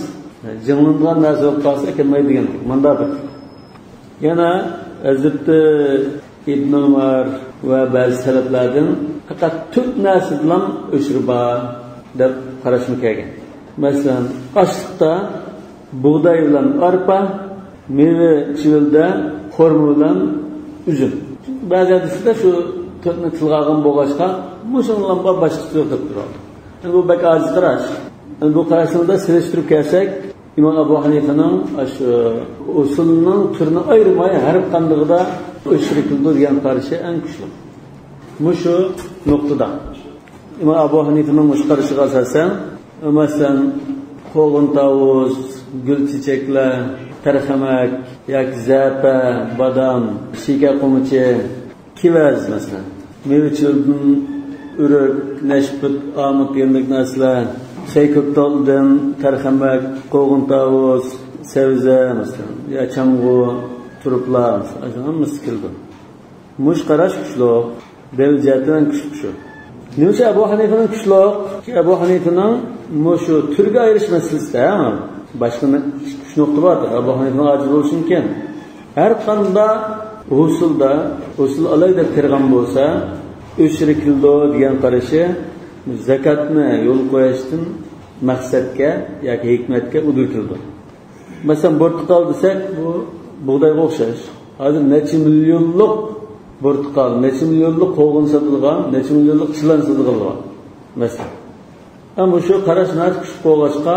جىڭلىنىدىغان نەرسە بولۇپ قالسا كەلمەيدۇ دېگەن. مۇنداق بىر يەنە ھەزرىتى ئىبن ئۆمەر ۋە بەزى سەلەپلەردىن پەقەت تۆت نەرسىدىلا ئۆچۈرە بار دەپ قاراشمۇ كەلگەن. مەسىلەن، ئاشلىقتا بۇغداي بىلەن ئارپا، مېۋە چىۋىلدە خورما بىلەن ئۈزۈم. بەزى ھەدىسلەردە شۇ تۆتنى تىلغا ئالغان بولغاچقا، مۇشۇنىڭ بىلەن باشقىسى يوق دەپ تۇرىدۇ. ئەمدى بۇ بەك ئاجىز قاراش. ئەمدى بۇ قاراشنى سېلىشتۇرۇپ كەلسەك، ئىمام ئەبۇ ھەنىفىنىڭ ئاشۇ ھوسۇلنىڭ تۈرىنى ئايرىماي ھەر قاندىقىدا ئۆچۈرە كېلىدۇ دېگەن قارىشى ئەڭ كۈچلۈك. مۇشۇ نۇقتىدا ئىمام ئەبۇ ھەنىفىنىڭ مۇشۇ قارىشىغا ئاساسەن، مەسىلەن، قوغۇن تاۋۇز، گۈل چېچەكلەر، تەرخەمەك ياكى زەپە، بادام، شېكەر قومۇچى، كېۋەز، مەسىلەن، مېۋە-چېۋىدىن ئۆرۈك، نەشپۈت، ئامۇت دېگەندەك نەرسىلەر، سەي كۆكتالدىن، تەرخەمەك، قوغۇن تاۋۇز، سەۋزە، مەسىلەن، يا چامغۇر، تۇرۇپلار، مەسىلەن، ئاشۇ ھەممىسى كېلىدۇ. مۇشۇ قاراش كۈچلۈك، دەلىل جەھەتتىن كۈچلۈك شۇ. نېمە ئۈچۈن ئەبۇ ھەنىفىنىڭ كۈچلۈك؟ ئەبۇ ھەنىفىنىڭ مۇشۇ تۈرگە ئايرىش مەسىلىسىدە، ھە، باشقا مە-، ئۈچ نۇقتا بار. ئەبۇ ھەنىفىنىڭ ئاجىز بولۇشى مۇمكىن. ھەر قانداق ھوسۇلدا، ھوسۇل ئالاي دەپ تېرىغان بولسا، ئۆچۈرە كېلىدۇ دېگەن قارىشى زاكاتنى يولغا قويۇشتىن مەقسەتكە ياكى ھېكمەتكە ئۇدۇل كېلىدۇ. مەسىلەن، پورتۇقال دېسەك، بۇ بۇغدايغا ئوخشاش. ھازىر نەچچە مىليونلۇق پورتۇقال، نەچچە مىليونلۇق قوغۇن ساتىدىغان، نەچچە مىليونلۇق چىلان ساتىدىغان بار. مەسىلەن. ئەمما شۇ قاراش ناھايىتى كۈچلۈك بولغاچقا،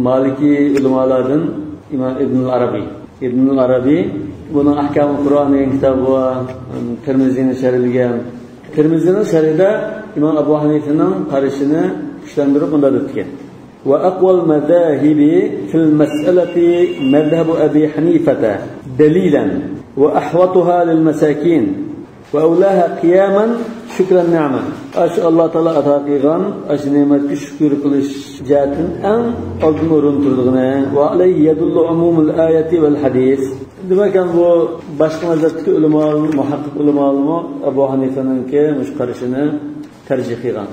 مالىكىي ئۆلىمالىدىن ئىمام ئىبنۇل ئەرەبىي. ئىبنۇل ئەرەبىي بۇنىڭ ئەھكامۇل قۇرئان دېگەن كىتابى بار، تىرمىزىنى شەرھلىگەن. تىرمىزىنىڭ شەرھىدە ئىمام ئەبۇ ھەنىفىنىڭ قارىشىنى كۈچلەندۈرۈپ مۇنداق دەپتىكەن: وأقوى المذاهب في المسألة مذهب أبي حنيفة دليلا وأحوطها للمساكين وأولاها قياما شكر النعمة. ئاشۇ ئاللا تائالا ئاتا قىلغان ئاشۇ نېمەتكە شۈكۈر قىلىش جەھەتتىن ئەڭ ئالدىن ئورۇندا تۇرىدىغىنى. وعليه يدل عموم الآية والحديث. دېمەك، بۇ باشقا مەزھەپتىكى ئۆلىما، مۇھەققىق ئۆلىمالارمۇ ئەبۇ ھەنىفەنىڭكى مۇشۇ قارىشىنى تەرجىھ قىلغان.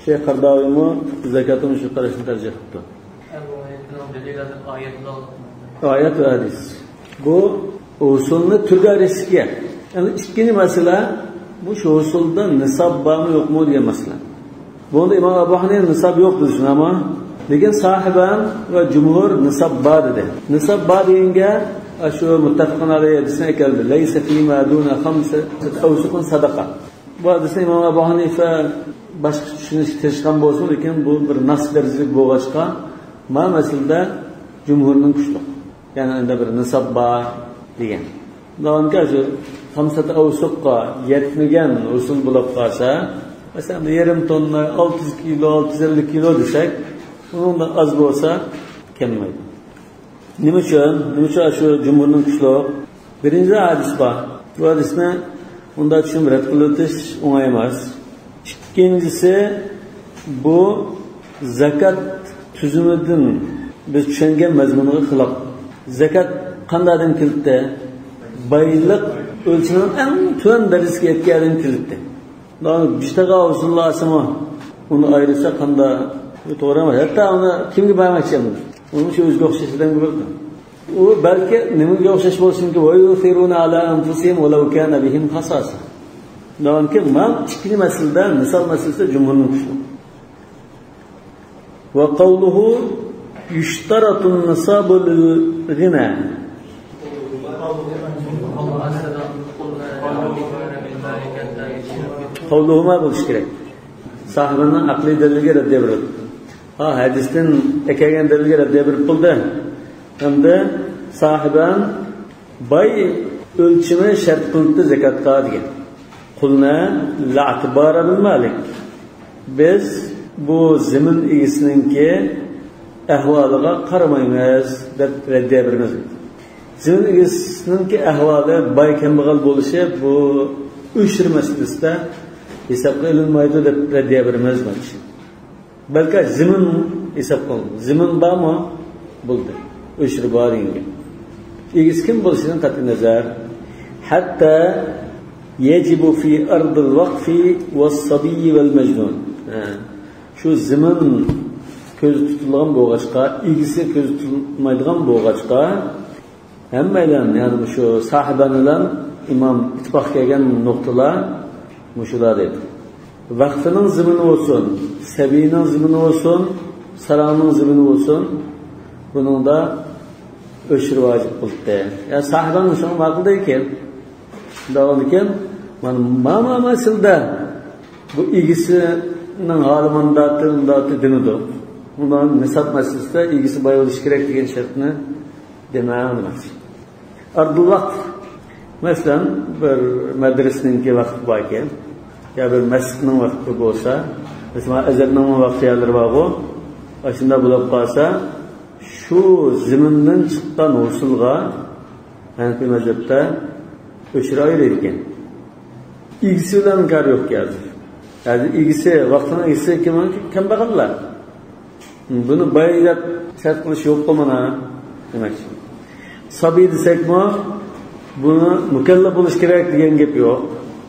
شەيخ قەرداۋىمۇ زاكاتتا مۇشۇ قارىشنى تەرجىھ قىپتۇ. ئەبۇ ھەنىفەنىڭ دەلىلى ھازىر ئايەت بىلەن. ئايەت ۋە ھەدىس. بۇ ھوسۇلنى تۈرگە ئايرىشتىكى. يەنى ئىككىنچى مەسىلە، مۇشۇ ھوسۇلدا نىساب بارمۇ يوقمۇ دېگەن مەسىلە. بۇنىڭدا ئىمام ئەبۇ ھەنىفە نىساب يوق دېدى، شۇنداقمۇ؟ لېكىن ساھىبان ۋە جۇمھۇر نىساب بار دېدى. نىساب بار دېگەنگە ئاشۇ مۇتتەپىقۇن ئەلەيھى ھەدىسنى ئەكەلدى. لەيسە فىما دۇنە خەمسەتى ئەۋسۇقىن سەدەقە. بۇ ھەدىسنى ئىمام ئەبۇ ھەنىفە باشقىچە چۈشىنىشكە تىرىشقان بولسىمۇ، لېكىن بۇ بىر نەس دەرىجىلىك بولغاچقا، ما مەسىلىدە جۇمھۇرنىڭ كۈچلۈك. يەنى ئەندە بىر نىساب بار دېگەن. داۋامكى شۇ خەمسەتى ئەۋسۇققا يەتمىگەن ھوسۇل بولۇپ قالسا، مەسىلەن، يېرىم توننا، ئالتە يۈز كىلو، ئالتە يۈز ئەللىك كىلو دېسەك، ئۇنىڭدىن ئاز بولسا كەلمەيدۇ. نېمە ئۈچۈن؟ نېمە ئۈچۈن شۇ جۇمھۇرنىڭ كۈچلۈك؟ بىرىنچى ھەدىس بار. بۇ ھەدىسنى ئۇنداق چۈشىنىپ رەت قىلىۋېتىش ئوڭاي ئەمەس. ئىككىنچىسى، بۇ زاكات تۈزۈمىدىن بىز چۈشەنگەن مەزمۇنغا خىلاپ. زاكات قانداق ئادەم كېلىدۇ؟ بايلىق ئۆلچىمىنىڭ ئەڭ تۆۋەن دەرىجىسىگە يەتكەن ئادەم كېلىدۇ. بىشتاغا ئۇسۇللاسىمۇ ئۇنى ئايرىسا قانداق؟ بۇ توغرا ئەمەس. ھەتتا ئۇنى كىمگە بەرمەكچى ئەمدى؟ ئۇنى شۇ ئۆزىگە ئوخشاش ئادەمگە بېرىدۇ. ئۇ بەلكى نېمىگە ئوخشاش بولسۇنكى، وَيُؤْثِرُونَ عَلَىٰ أَنفُسِهِمْ وَلَوْ كَانَ بِهِمْ خَصَاصَةٌ. دەۋامكى، مانا ئىككىنچى مەسىلىدە، مىسال مەسىلىسىدە جۇمھۇرنىڭ كۈچلۈك. وَقَوْلُهُ يُشْتَرَطُ النِّصَابُ لِلْغِنَىٰ. قەۋلۇھۇما بولۇشى كېرەك. ساھىبىنىڭ ئەقلىي دەلىلىگە رەددىيە بېرىدۇ. ھا، ھەدىستىن ئەكەلگەن دەلىلگە رەددىيە بېرىپ بولدى. ئەمدى ساھىبان باي ئۆلچىمى شەرت قىلىنىپتۇ زاكاتقا دېگەن. قۇلنا لا ئەتىبارە بىل مالىك. بىز بۇ زېمىن ئىگىسىنىڭكى ئەھۋالىغا قارىمايمىز دەپ رەددىيە بېرىمىز. زېمىن ئىگىسىنىڭكى ئەھۋالى باي كەمبەغەل بولۇشى بۇ ئۆچۈر مەسىلىسىدە ھېسابقا ئېلىنمايدۇ دەپ رەددىيە بېرىمىز. بەلكى زېمىن ھېساب قىلىنىدۇ. زېمىن بارمۇ؟ بولدى. ئۆچۈر بار دېگەن گەپ. ئىگىسى كىم بولۇشىدىن قەتئىينەزەر. حتى يجب في أرض الوقف والصبي والمجنون. ھە. شۇ زېمىن كۆزدە تۇتۇلغان بولغاچقا، ئىگىسى كۆزدە تۇتۇلمايدىغان بولغاچقا، ھەممەيلەن، يەنى مۇشۇ ساھىبان بىلەن ئىمام ئىتتىپاق كەلگەن نۇقتىلار مۇشۇلار دەيدۇ. ۋەقفىنىڭ زېمىنى بولسۇن، سەبىينىڭ زېمىنى بولسۇن، ساراڭنىڭ زېمىنى بولسۇن، بۇنىڭدا ئۆچۈر ۋاجىپ قىلدى. يا ساھىبان مۇشۇنى ماقۇل دەيدىكەن. شۇنداق بولىدىكەن، مانا، ما، ما، مەسىلىدە بۇ ئىگىسىنىڭ ھالى مۇنداقتى، مۇنداقتى دېمىدۇق. بۇنىڭ نىساب مەسىلىسىدە ئىگىسى باي بولۇشى كېرەك دېگەن شەرتنى دېمەڭ دېمەكچى. ئەردۇل ۋەقف. مەسىلەن، بىر مەدرىسىنىڭكى ۋەقفى باركەن، يا بىر مەسچىتنىڭ ۋەقفى بولسا، مەسىلەن، ئەزھەرنىڭ ۋەقفى يەرلىرى بارغۇ، ئاشۇنداق بولۇپ قالسا، شۇ زېمىندىن چىققان ھوسۇلغا ھەنەفىي مەزھەپتە ئۆچۈر ئايرىيدىكەن. ئىگىسى بىلەن كارى يوقكەن ھازىر. ھازىر ئىگىسى، ۋەقفىنىڭ ئىگىسى كىم؟ كەمبەغەللەر. بۇنى باي دەپ شەرت قىلىش يوققۇ مانا دېمەكچى. سابىي دېسەكمۇ، بۇنى مۇكەللەپ بولۇش كېرەك دېگەن گەپ يوق.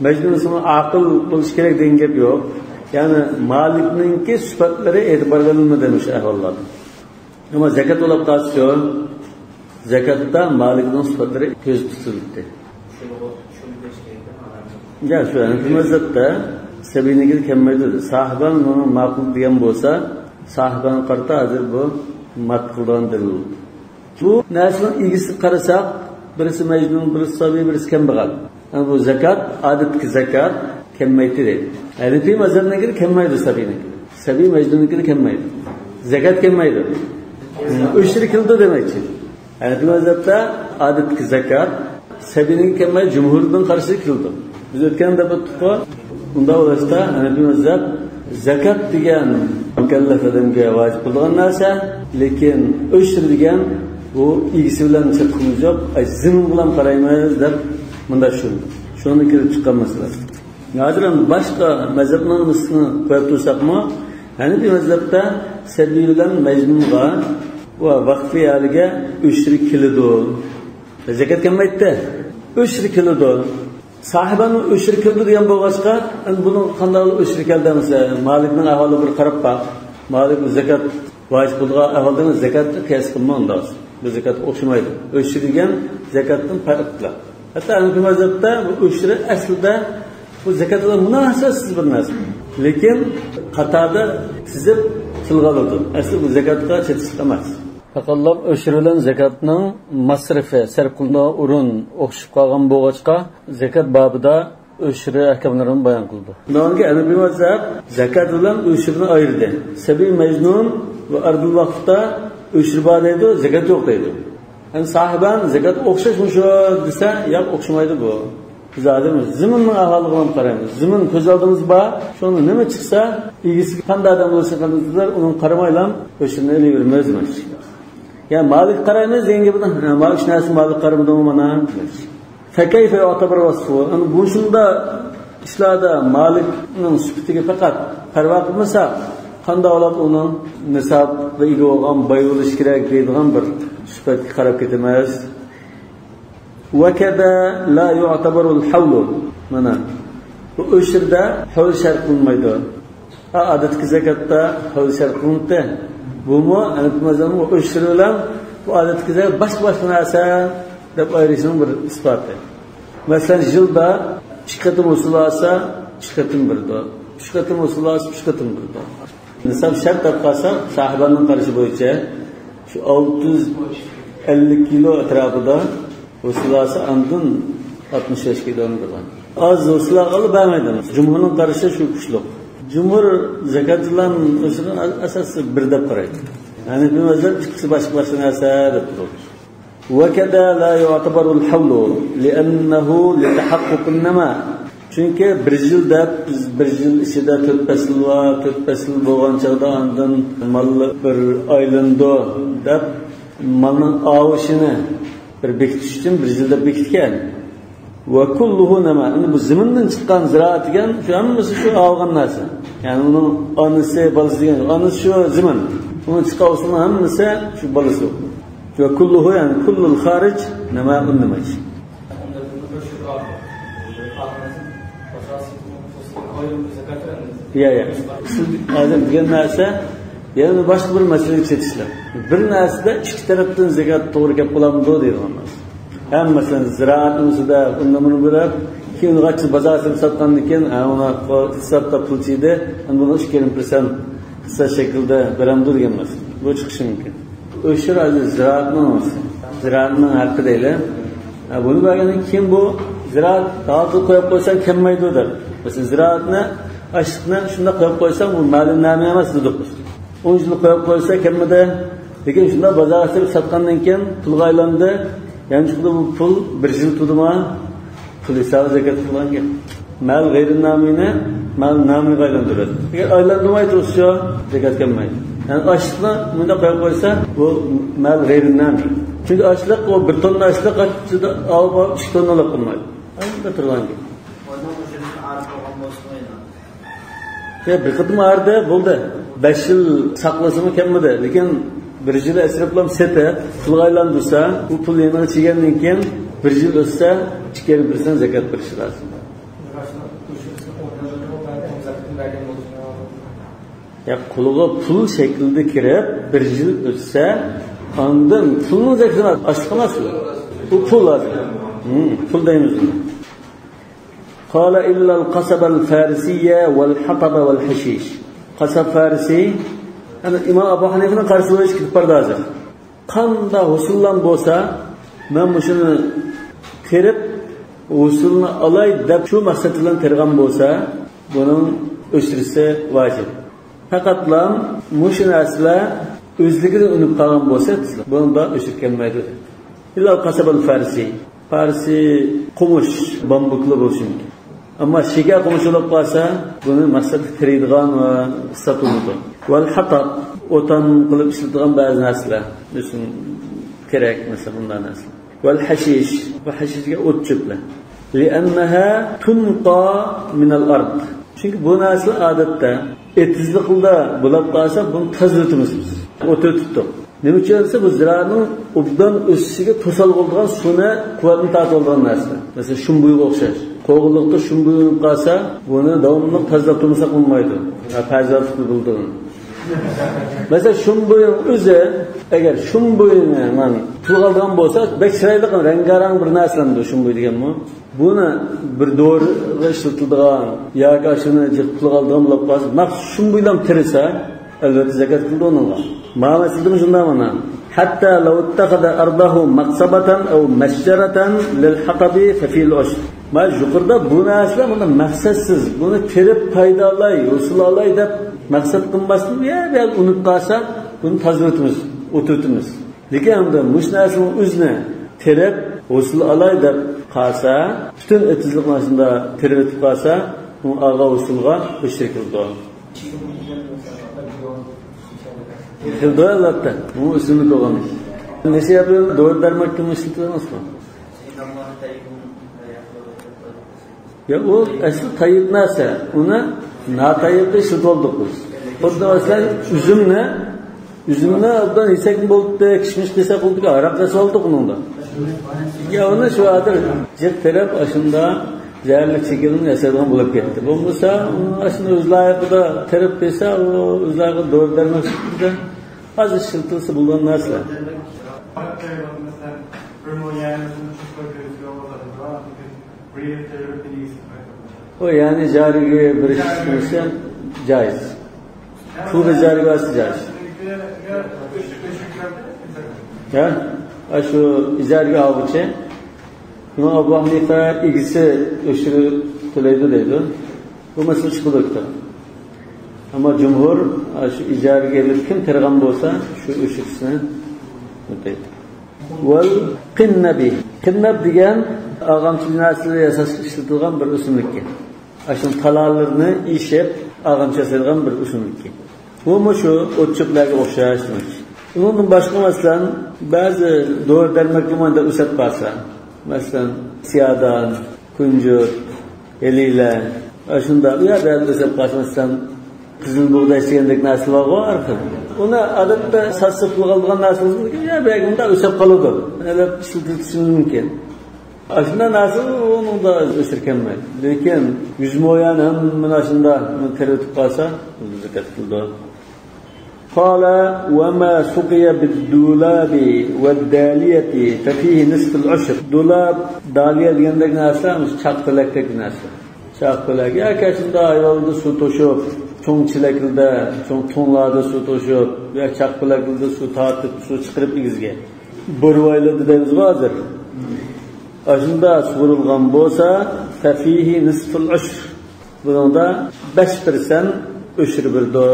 مەجنۇن دېسىمۇ ئاقىل بولۇش كېرەك دېگەن گەپ يوق. يەنى مالىكنىڭكى سۈپەتلىرى ئېتىبارغا ئېلىنمىدى مۇشۇ ئەھۋاللاردا. ئەمما زاكات بولۇپ قالسىچۇ؟ زاكاتتا مالىكنىڭ سۈپەتلىرى كۆزدە تۇتۇلدى. يا، شۇ ھەنەفىي مەزھەپتە سەبىينىڭكىدە كەلمەيدۇ. ساھىبان بۇنى ماقۇل دېگەن بولسا، ساھىبانغا قارىتا ھازىر بۇ مات قىلىدىغان دەلىل. بۇ نەرسىنىڭ ئىگىسىگە قارىساق، بىرسى مەجنۇن، بىرسى سابىي، بىرسى كەمبەغەل. يەنى بۇ زاكات، ئادەتتىكى زاكات كەلمەيتتى دەيدۇ. ھەنەفىي مەزھەپنىڭكىدە كەلمەيدۇ سابىينىڭكى. سابىي مەجنۇننىڭكىدە كەلمەيدۇ. زاكات كەلمەيدۇ. ئۆچۈرى كېلىدۇ دېمەكچى. ھەنەفىي مەزھەپتە ئادەتتىكى زاكات سەبىينىڭكى كەلمەيدۇ، جۇمھۇردىن قارىشى كېلىدۇ. بىز ئۆتكەندە ئېيتتۇققۇ، ئۇنداق بولسا ھەنەفىي مەزھەپ زاكات دېگەن مۇكەللەپ ئادەمگە ۋاجىپ بولىدىغان نەرسە، لېكىن ئۆچۈر دېگەن بۇ ئىگىسى بىلەن چاتىقىمىز يوق، ئەي، زېمىنغىلا قارايمىز دەپ مۇنداق چۈشەندى. شۇنىڭدىن كېلىپ چىققان مەسىلە. ھازىر ئەمدى باشقا مەزھەپنىڭ نۇسخىسىنى قويۇپ تۇرساقمۇ، ھەنەفىي مەزھەپتە سەبىي بىلەن مەجنۇنغا ۋە ۋەقفى ئەھلىگە ئۆچۈرى كېلىدۇ. زاكات كەلمەيتتى. ئۆچۈرى كېلىدۇ. ساھىباننىڭ ئۆچۈرى كېلىدۇ دېگەن بولغاچقا، ئەمدى بۇنىڭ قانداق ئۆچۈرى كەلدى دېسە، مالىكنىڭ ئەھۋالىغا بىر قاراپ باق. مالىك زاكات ۋاجىپ بولىدىغان ئەھۋالدا زاكاتنى قىياس قىلما ئۇنداق. بۇ زاكات ئوخشىمايدۇ. ئۆچۈر دېگەن زاكاتتىن پەرقلىق. ھەتتا ھەنەفىي مەزھەپتە بۇ ئۆچۈرى ئەسلىدە بۇ زاكات بىلەن مۇناسىۋەتسىز بىر نەرسە. لېكىن قاتاردا تىزىپ تىلغا ئالىدۇ. ئەسلى بۇ زاكاتقا چېتىشلىق ئەمەس. پەقەتلا ئۆچۈر بىلەن زاكاتنىڭ مەسرىپى، سەرپ قىلىنىدىغان ئورۇن ئوخشىشىپ قالغان بولغاچقا، زاكات بابىدا ئۆچۈر ئەھكاملىرىنى بايان قىلىدۇ. شۇنىڭدىن كېيىن ھەنەفىي مەزھەپ زاكات بىلەن ئۆچۈرنى ئايرىدى. سەبىي مەجنۇن ۋە ئەردۇل ۋەقفتا ئۆچۈر بار دەيدۇ، زاكات يوق دەيدۇ. ئەمدى ساھىبان زاكات ئوخشاشمۇ شۇ دېسە، ياق، ئوخشىمايدۇ بۇ. بىز ھازىر زېمىننىڭ ئەھۋالىغا قارايمىز. زېمىن كۆز ئالدىمىزدا بار، شۇنىڭ نېمە چىقسا، ئىگىسىگە قانداق ئادەم بولسا، قانداق، ئۇنىڭغا قارىمايلا ئۆچۈرنى ئېلىۋېرىمىز دېمەكچى. يا مالىككە قارايمىز دېگەن گېپىدە، ھە، مانا ئۈچ نەرسە مالىككە قارىمىدىمۇ مانا؟ فكيف يعتبر وصفه؟ ئەمدى مۇشۇنداق ئىشلاردا مالىكنىڭ سۈپىتىگە پەقەت پەرۋا قىلمىساق، قانداق بولۇپ ئۇنىڭ نىسابقا ئىگە بولغان، باي بولۇشى كېرەك دەيدىغان بىر سۈپەتكە قاراپ كېتىمىز. وكذا لا يعتبر الحول. مانا بۇ ئۆشۈردە ھەۋل شەرت قىلىنمايدۇ. ھا، ئادەتتىكى زاكاتتا ھەۋل شەرت قىلىنىپتۇ. بۇمۇ ھەنەفىي مەزھەپنىڭ ئۆشۈرى بىلەن بۇ ئادەتتىكى زاكات باشقا-باشقا نەرسە دەپ ئايرىشنىڭ بىر ئىسپاتى. مەسىلەن، يىلدا ئىككى قېتىم ھوسۇل ئالسا، ئىككى قېتىم بېرىدۇ. ئۈچ قېتىم ھوسۇل ئالسا، ئۈچ قېتىم بېرىدۇ. نىساب شەرت دەپ قالسا، ساھىبانىڭ قارىشى بويىچە شۇ ئالتە يۈز ئەللىك كىلو ئەتراپىدا ھوسۇل ئالسا، ئاندىن ئاتمىش بەش كىلونى بېرىدۇ. ئاز ھوسۇل ئالغانلار بەرمەيدۇ. جۇمھۇرنىڭ قارىشى شۇ كۈچلۈك. جۇمھۇر زاكاتچىلارنىڭ ئۆشۈرىنى ئاساسىي بىر دەپ قارايدۇ. ھەنەفىي مەزھەپ ئىككىسى باشقا-باشقا نەرسە دەپ تۇرىدۇ. وكذا لا يعتبر الحول لأنه لتحقق النماء. چۈنكى بىر يىل دەپ، بىز بىر يىل ئىچىدە تۆت پەسىل بار، تۆت پەسىل بولغان چاغدا ئاندىن مال بىر ئايلىنىدۇ دەپ، مالنىڭ ئاۋۇشىنى بىر بېكىتىش ئۈچۈن بىر يىل دەپ بېكىتكەن. وكله نماء. ئەمدى بۇ زېمىندىن چىققان زىرائەت دېگەن شۇ ھەممىسى شۇ ئالغان نەرسە. يەنى ئۇنىڭ ئانىسى، بالىسى دېگەن، ئانىسى شۇ زېمىن. ئۇنىڭ چىققان ھوسۇلنىڭ ھەممىسى شۇ بالىسى. وكله، يەنى كل الخارج نماء النماء. يا، يا. سىز ھازىر دېگەن نەرسە يەنە باشقا بىر مەسىلىگە چېتىشلىق. بىر نەرسىدە ئىككى تەرەپتىن زاكات توغرا كەپ قالامدۇ دەيدىغان نەرسە. ھەم مەسىلەن، زىرائەتنىڭ ئۈستىدە ئۇنى مۇنى بېرىپ، كېيىن ئۇنى بازار سېلىپ ساتقاندىن كېيىن، ھە، ئۇنى ھېسابتا پۇل چىقتى، ئەمدى بۇنى ئىككى يېرىم پىرسەنت ھېساب شەكلىدە بېرەمدۇ دېگەن مەسىلە. بۇ چىقىشى مۇمكىن. ئۆشۈر ھازىر زىرائەتنىڭ، زىرائەتنىڭ ھەققى دەيلى. ھە، بۇنى بەرگەندىن كېيىن بۇ زىرائەت ھازىر قويۇپ قويساڭ كەلمەيدۇ دەپ. مەسىلەن، زىرائەتنى، ئاشلىقنى شۇنداق قويۇپ قويساڭ، بۇ مەلۇم نامى ئەمەس دېدۇق بىز. ئون يىل قويۇپ قويسا كەلمىدى. لېكىن شۇنداق بازارغا سېلىپ ساتقاندىن كېيىن پۇلغا ئايلاندى. يەنى چىقتى بۇ پۇل بىر يىل تۇردىمۇ؟ پۇل ھېسابى زاكات قىلغان گەپ. مال غەيرىي نامىنى مال نامىغا ئايلاندۇرىدۇ. ئەگەر ئايلاندۇرماي تۇرسا، زاكات كەلمەيدۇ. يەنى ئاشلىقنى مۇنداق قويۇپ قويسا، بۇ مال غەيرىي نامى. چۈنكى ئاشلىق، ئۇ بىر توننا ئاشلىق ئىچىدە ئاۋۇ ئىككى توننىلىق بولمايدۇ. ئەمدى تۇرغان گەپ. يا، بىر قېتىم ئايرىدى، بولدى. بەش يىل ساقلىسىمۇ كەلمىدى. لېكىن بىر يىل ئەسرەپلەم سېتىپ، پۇلغا ئايلاندۇرسا، بۇ پۇل يېنىغا چىگەندىن كېيىن بىر يىل ئۆتسە، ئىككى يېرىم پىرسەنت زاكات بېرىشى لازىم. يا، قولىغا پۇل شەكلىدە كىرىپ، بىر يىل ئۆتسە، ئاندىن پۇلنىڭ زاكىتىنى ئاشلىق ئەمەس بۇ. بۇ پۇل ھازىر. ھىم، پۇل دەيمىز بۇنى. قال إلا القصب الفارسي والحطب والحشيش. قاساب فارسى، يەنى ئىمام ئەبۇ ھەنىفىنىڭ قارىشى بويىچە كېتىپ بارىدۇ ھازىر. قانداق ھوسۇللام بولسا، مەن مۇشۇنى تېرىپ، ھوسۇلنى ئالاي دەپ شۇ مەقسەت بىلەن تېرىغان بولسا، بۇنىڭ ئۆشرىسى ۋاجىپ. پەقەتلا مۇشۇ نەرسىلەر ئۆزلۈكىدىن ئۈنۈپ قالغان بولسا، بۇنىڭدا ئۆشۈر كەلمەيدۇ. إلا القصب الفارسي. پارسىي قومۇش، بامبۇكلا بولۇشى مۇمكىن. ئەمما شىگە قومۇشى بولۇپ قالسا، بۇنى مەقسەتلىك تېرىيدىغان ۋە ساتىدۇ. والحطب، ئوتان قىلىپ ئىشلىتىدىغان بەزى نەرسىلەر، مەسىلەن، تېرەك، مەسىلەن، بۇنداق نەرسىلەر. والحشيش، بۇ ھەشىشكە ئوت چۆپلەر. لأنها تنقى من الأرض. چۈنكى بۇ نەرسىلەر ئادەتتە ئېتىزلىقلاردا بولاپ قالسا، بۇنى تازىلىتىمىز بىز. ئوت ئۆتۈپتۇ. نېمە ئۈچۈن دېسە، بۇ زىرائەتنىڭ ئوبدان ئۆسۈشىگە توسالغۇ بولىدىغان سۇنى، قۇۋۋەتنى تارتىۋالىدىغان نەرسە. مەسىلەن، شۇمبۇيغا ئوخشاش. قوغۇنلۇقتا شۇمبۇي ئۈنۈپ قالسا، بۇنى داۋاملىق تازىلاپ تۇرمىساق بولمايدۇ. ھە، پەرزەنتلىك بولىدۇ. مەسىلەن، شۇمبۇينىڭ ئۆزى، ئەگەر شۇمبۇينى مەن پۇلغا ئالىدىغان بولسا، بەك چىرايلىق، رەڭگارەڭ بىر نەرسىلەندۇ شۇمبۇي دېگەنمۇ. بۇنى بىر دورىغا ئىشلىتىلىدىغان ياكى ئاشۇنى جىق پۇلغا ئالىدىغان بولۇپ قالسا، مەخسۇس شۇمبۇيلام تېرىسا، ئەلۋەتتە زاكات قىلىدۇ ئۇنىڭغا. مانا مەسىلىدىمۇ شۇنداق مانا. حتى لو اتخذ أرضه مقصبة أو مشجرة للحطب ففيه العشر. مانا يۇقىرىدا بۇ نەرسىلەر مانا مەقسەتسىز، بۇنى تېرىپ پايدا ئالاي، ھوسۇل ئالاي دەپ مەقسەت قىلماستىن، يا بۇ يەردە ئۈنۈپ قالسا، بۇنى تازىلىتىمىز، ئوت ئۆتىمىز. لېكىن ئەمدى مۇشۇ نەرسىنىڭ ئۆزىنى تېرىپ، ھوسۇل ئالاي دەپ قالسا، پۈتۈن ئېتىزلىقنى شۇنداق تېرىۋېتىپ قالسا، ئۇ ئالغان ھوسۇلغا ئۆشۈر كېلىدۇ. كېلىدۇ، ئەلۋەتتە. بۇ ئۆسۈملۈك بولغان. نېسىيە بىلەن دورا دەرمان كىم ئىشلىتىدىڭىزمۇ؟ يا، ئۇ ئەسلى تەييىب نەرسە، ئۇنى ناتەييىبتە ئىشلىتىۋالدۇق بىز. خۇددى مەسىلەن، ئۈزۈمنى، ئۈزۈمنى ئوبدان يېسەكمۇ بولدى، كىشمىش قىلساق بولدى، ھاراق ياسىۋالدۇق ئۇنىڭدا. يا، ئۇنى شۇ ھازىر جىق تېرەپ، ئاشۇندا زەھەرلىك چېكىمنى ياسايدىغان بولۇپ كەتتى. بولمىسا، ئۇنى ئاشۇنى ئۆز لايىقىدا تېرىپ قىلسا، ئۇ ئۆز لايىقىدا دورا دەرمان سۈپىتىدە ھازىر ئىشلىتىلسە بولىدىغان نەرسىلەر. ئۇ يەنى جارىگە بېرىش بولسا جايىز. پۇلغا ئىجارىگە بەرسە جايىز. ھە؟ ئاشۇ ئىجارىگە ئالغۇچى. ئىمام ئەبۇ ھەنىفە ئىگىسى ئۆشۈر تۆلەيدۇ دەيدۇ. بۇ مەسىلە چىقىدۇ. ئەمما جۇمھۇر، ئاشۇ ئىجارىگە ئېلىپ كىم تېرىغان بولسا، شۇ ئۆشۈرىسىنى ئۆتەيدۇ. ۋەل قىننەبى. قىننەب دېگەن ئاغامچىلىق نەرسىلەر ياساشقا ئىشلىتىلغان بىر ئۆسۈملۈككەن. ئاشۇ تالالىرىنى ئېشىپ، ئاغامچا ياسايدىغان بىر ئۆسۈملۈككەن. بۇمۇ شۇ ئوت-چۆپلەرگە ئوخشاش دېمەكچى. ئۇنىڭدىن باشقا، مەسىلەن، بەزى دورا دەرمەكلىك مادا ئۆسۈپ قالسا، مەسىلەن، سىيادان، كۇنجۇت، ھېلىلە، ئاشۇنداق، يا بەزى ئۆسۈپ قالسا، مەسىلەن، قىزىل بۇغداي دېگەندەك نەرسە بارغۇ، ئارخىپ. ئۇنى ئادەتتە ساز سېتىلغان نەرسە بولسا، يا بەگىمدە ئۆسۈپ قالىدۇ. ئەلەپ ئىشلىتىش مۇمكىن. ئاشۇنداق نەرسە ئۇنىڭدا ئۆسۈركەنمەيدۇ. لېكىن يۈز مو يەنى ھەممىنى ئاشۇنداق تېرىۋېتىپ قالسا، زەكەت قىلىدۇ. قال وما سقي بالدولاب والدالية ففيه نصف العشر. دولاب، دالىيە دېگەندەك نەرسە، مۇشۇ چاق پېلەكتەك نەرسە. چاق پېلەك ياكى شۇنداق ھايۋانلاردا سۇ توشۇپ، چوڭ چېلەكلىدە، چوڭ تۇڭلاردا سۇ توشۇپ، يا چاق پېلەكلىدە سۇ تارتىپ، سۇ چىقىرىپ ئېگىزگە. بورۋايلىرىدا دەيمىزغۇ ھازىر. ئاشۇنداق سۇغۇرۇلغان بولسا، ففيه نصف العشر. بۇنىڭدا بەش پىرسەنت ئۆشۈر بېرىدۇ.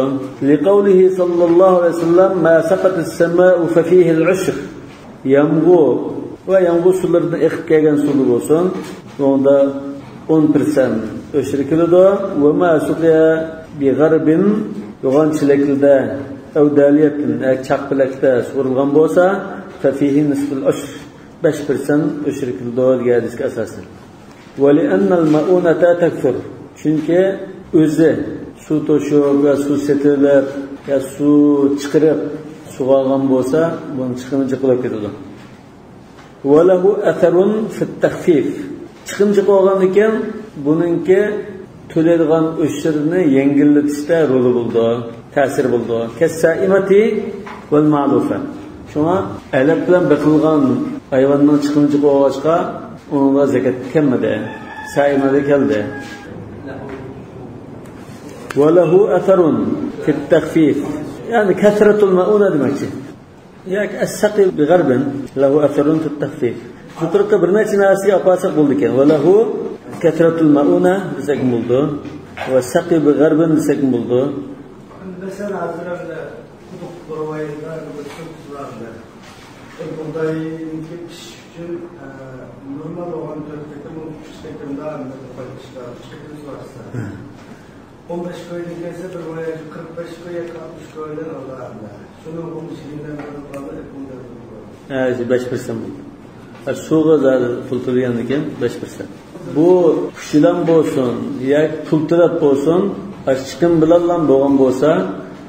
لقوله صلى الله عليه وسلم، ما سقت السماء ففيه العشر. يامغۇر ۋە يامغۇر سۇلىرىدىن ئېقىپ كەلگەن سۇلار بولسۇن، بۇنىڭدا ئون پىرسەنت ئۆشۈر كېلىدۇ. وما سقي بغرب، يوغان چېلەكلىدە، أو دالية، ياكى چاق پېلەكتە سۇغۇرۇلغان بولسا، ففيه نصف العشر، بەش پىرسەنت ئۆشۈر كېلىدۇ دېگەن ھەدىسكە ئاساسەن. ولأن المؤونة تكثر. چۈنكى ئۆزى سۇ توشۇپ يا سۇ سېتىلىپ يا سۇ چىقىرىپ سۇغارغان بولسا، بۇنىڭ چىقىمى جىق بولۇپ كېتىدۇ. وله أثر في التخفيف. چىقىم جىق بولغاندىكىن، بۇنىڭكى تۆلەيدىغان ئۆشۈرنى يەڭگىللىتىشتە رولى بولىدۇ، تەسىرى بولىدۇ. كالسائمة والمعلوفة. شۇڭا ئەلەپ بىلەن بېقىلغان ھايۋاننىڭ چىقىمى جىق بولغاچقا، ئۇنىڭغا زەكەت كەلمىدى. سائىمەدە كەلدى. وله أثر في التخفيف. يەنى كثرة المؤونة دېمەكچى. ياكى السقي بغرب له أثر في التخفيف. يۇقىرىقى بىر نەچچە نەرسىگە ئاپارساق بولىدىكەن. وله كثرة المؤونة دېسەكمۇ بولىدۇ. والسقي بغرب دېسەكمۇ بولىدۇ. مەسىلەن، ھازىر ئەمدى قۇدۇق بورۋايىدا بىر سۆز بار ئەمدى. بۇغداينىڭكى پىشىش ئۈچۈن، ئە، نورمال بولغان تۆت قېتىم، ئۇ ئۈچ قېتىمدا ئەمدى بۇغداي پىشىدۇ، ئۈچ قېتىم سۇ ئاچسا. ھە. ئون بەش كويدىن كەلسە، بىر ۋايەت قىرىق بەش كوي ياكى ئاتمىش كويدىن ئالىدۇ. شۇنىڭ ئون ئىككىدىن بىرىنى قالدى، ئون دۆتىنى قالدى. ھە، شۇ بەش پىرسەنت بولدى. ھە، سۇغا زادى پۇل تۆلىگەندىكىن بەش پىرسەنت. بۇ كۈچ بىلەن بولسۇن ياكى پۇل تۆلەپ بولسۇن، ئاشۇ چىقىم بىلەنلا بولغان بولسا،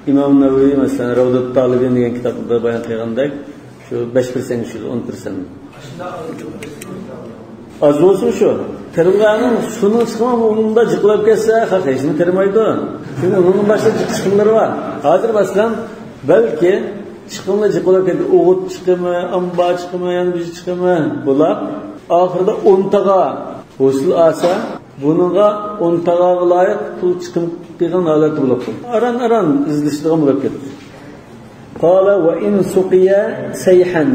ئىمام نەۋەۋى، مەسىلەن، رەۋدەت تالىبىن دېگەن كىتابىدا بايان قىلغاندەك، شۇ بەش پىرسەنت چۈشىدۇ، ئون پىرسەنت. ئاز بولسىمۇ شۇ. تېرىلغاننىڭ سۇنىڭ چىقىمى ئۇنىڭدا جىقلاپ كەتسە، خەق ھېچنېمە تېرىمايدۇ. چۈنكى ئۇنىڭدىن باشقا جىق چىقىملىرى بار. ھازىر، مەسىلەن، بەلكى چىقىملىرى جىقلاپ كەتتى. ئوغۇت چىقىمى، ئامبار چىقىمى، يەنە بىر چىقىمى بولۇپ، ئاخىرىدا ئون تاغا ھوسۇل ئالسا، بۇنىڭغا ئون تاغاغا لايىق پۇل چىقىم قىلغان ھالەتتە بولۇپ قالدى. ئاران-ئاران ئىزدىشىدىغان بولۇپ كەتتى. قال وإن سقي سيحا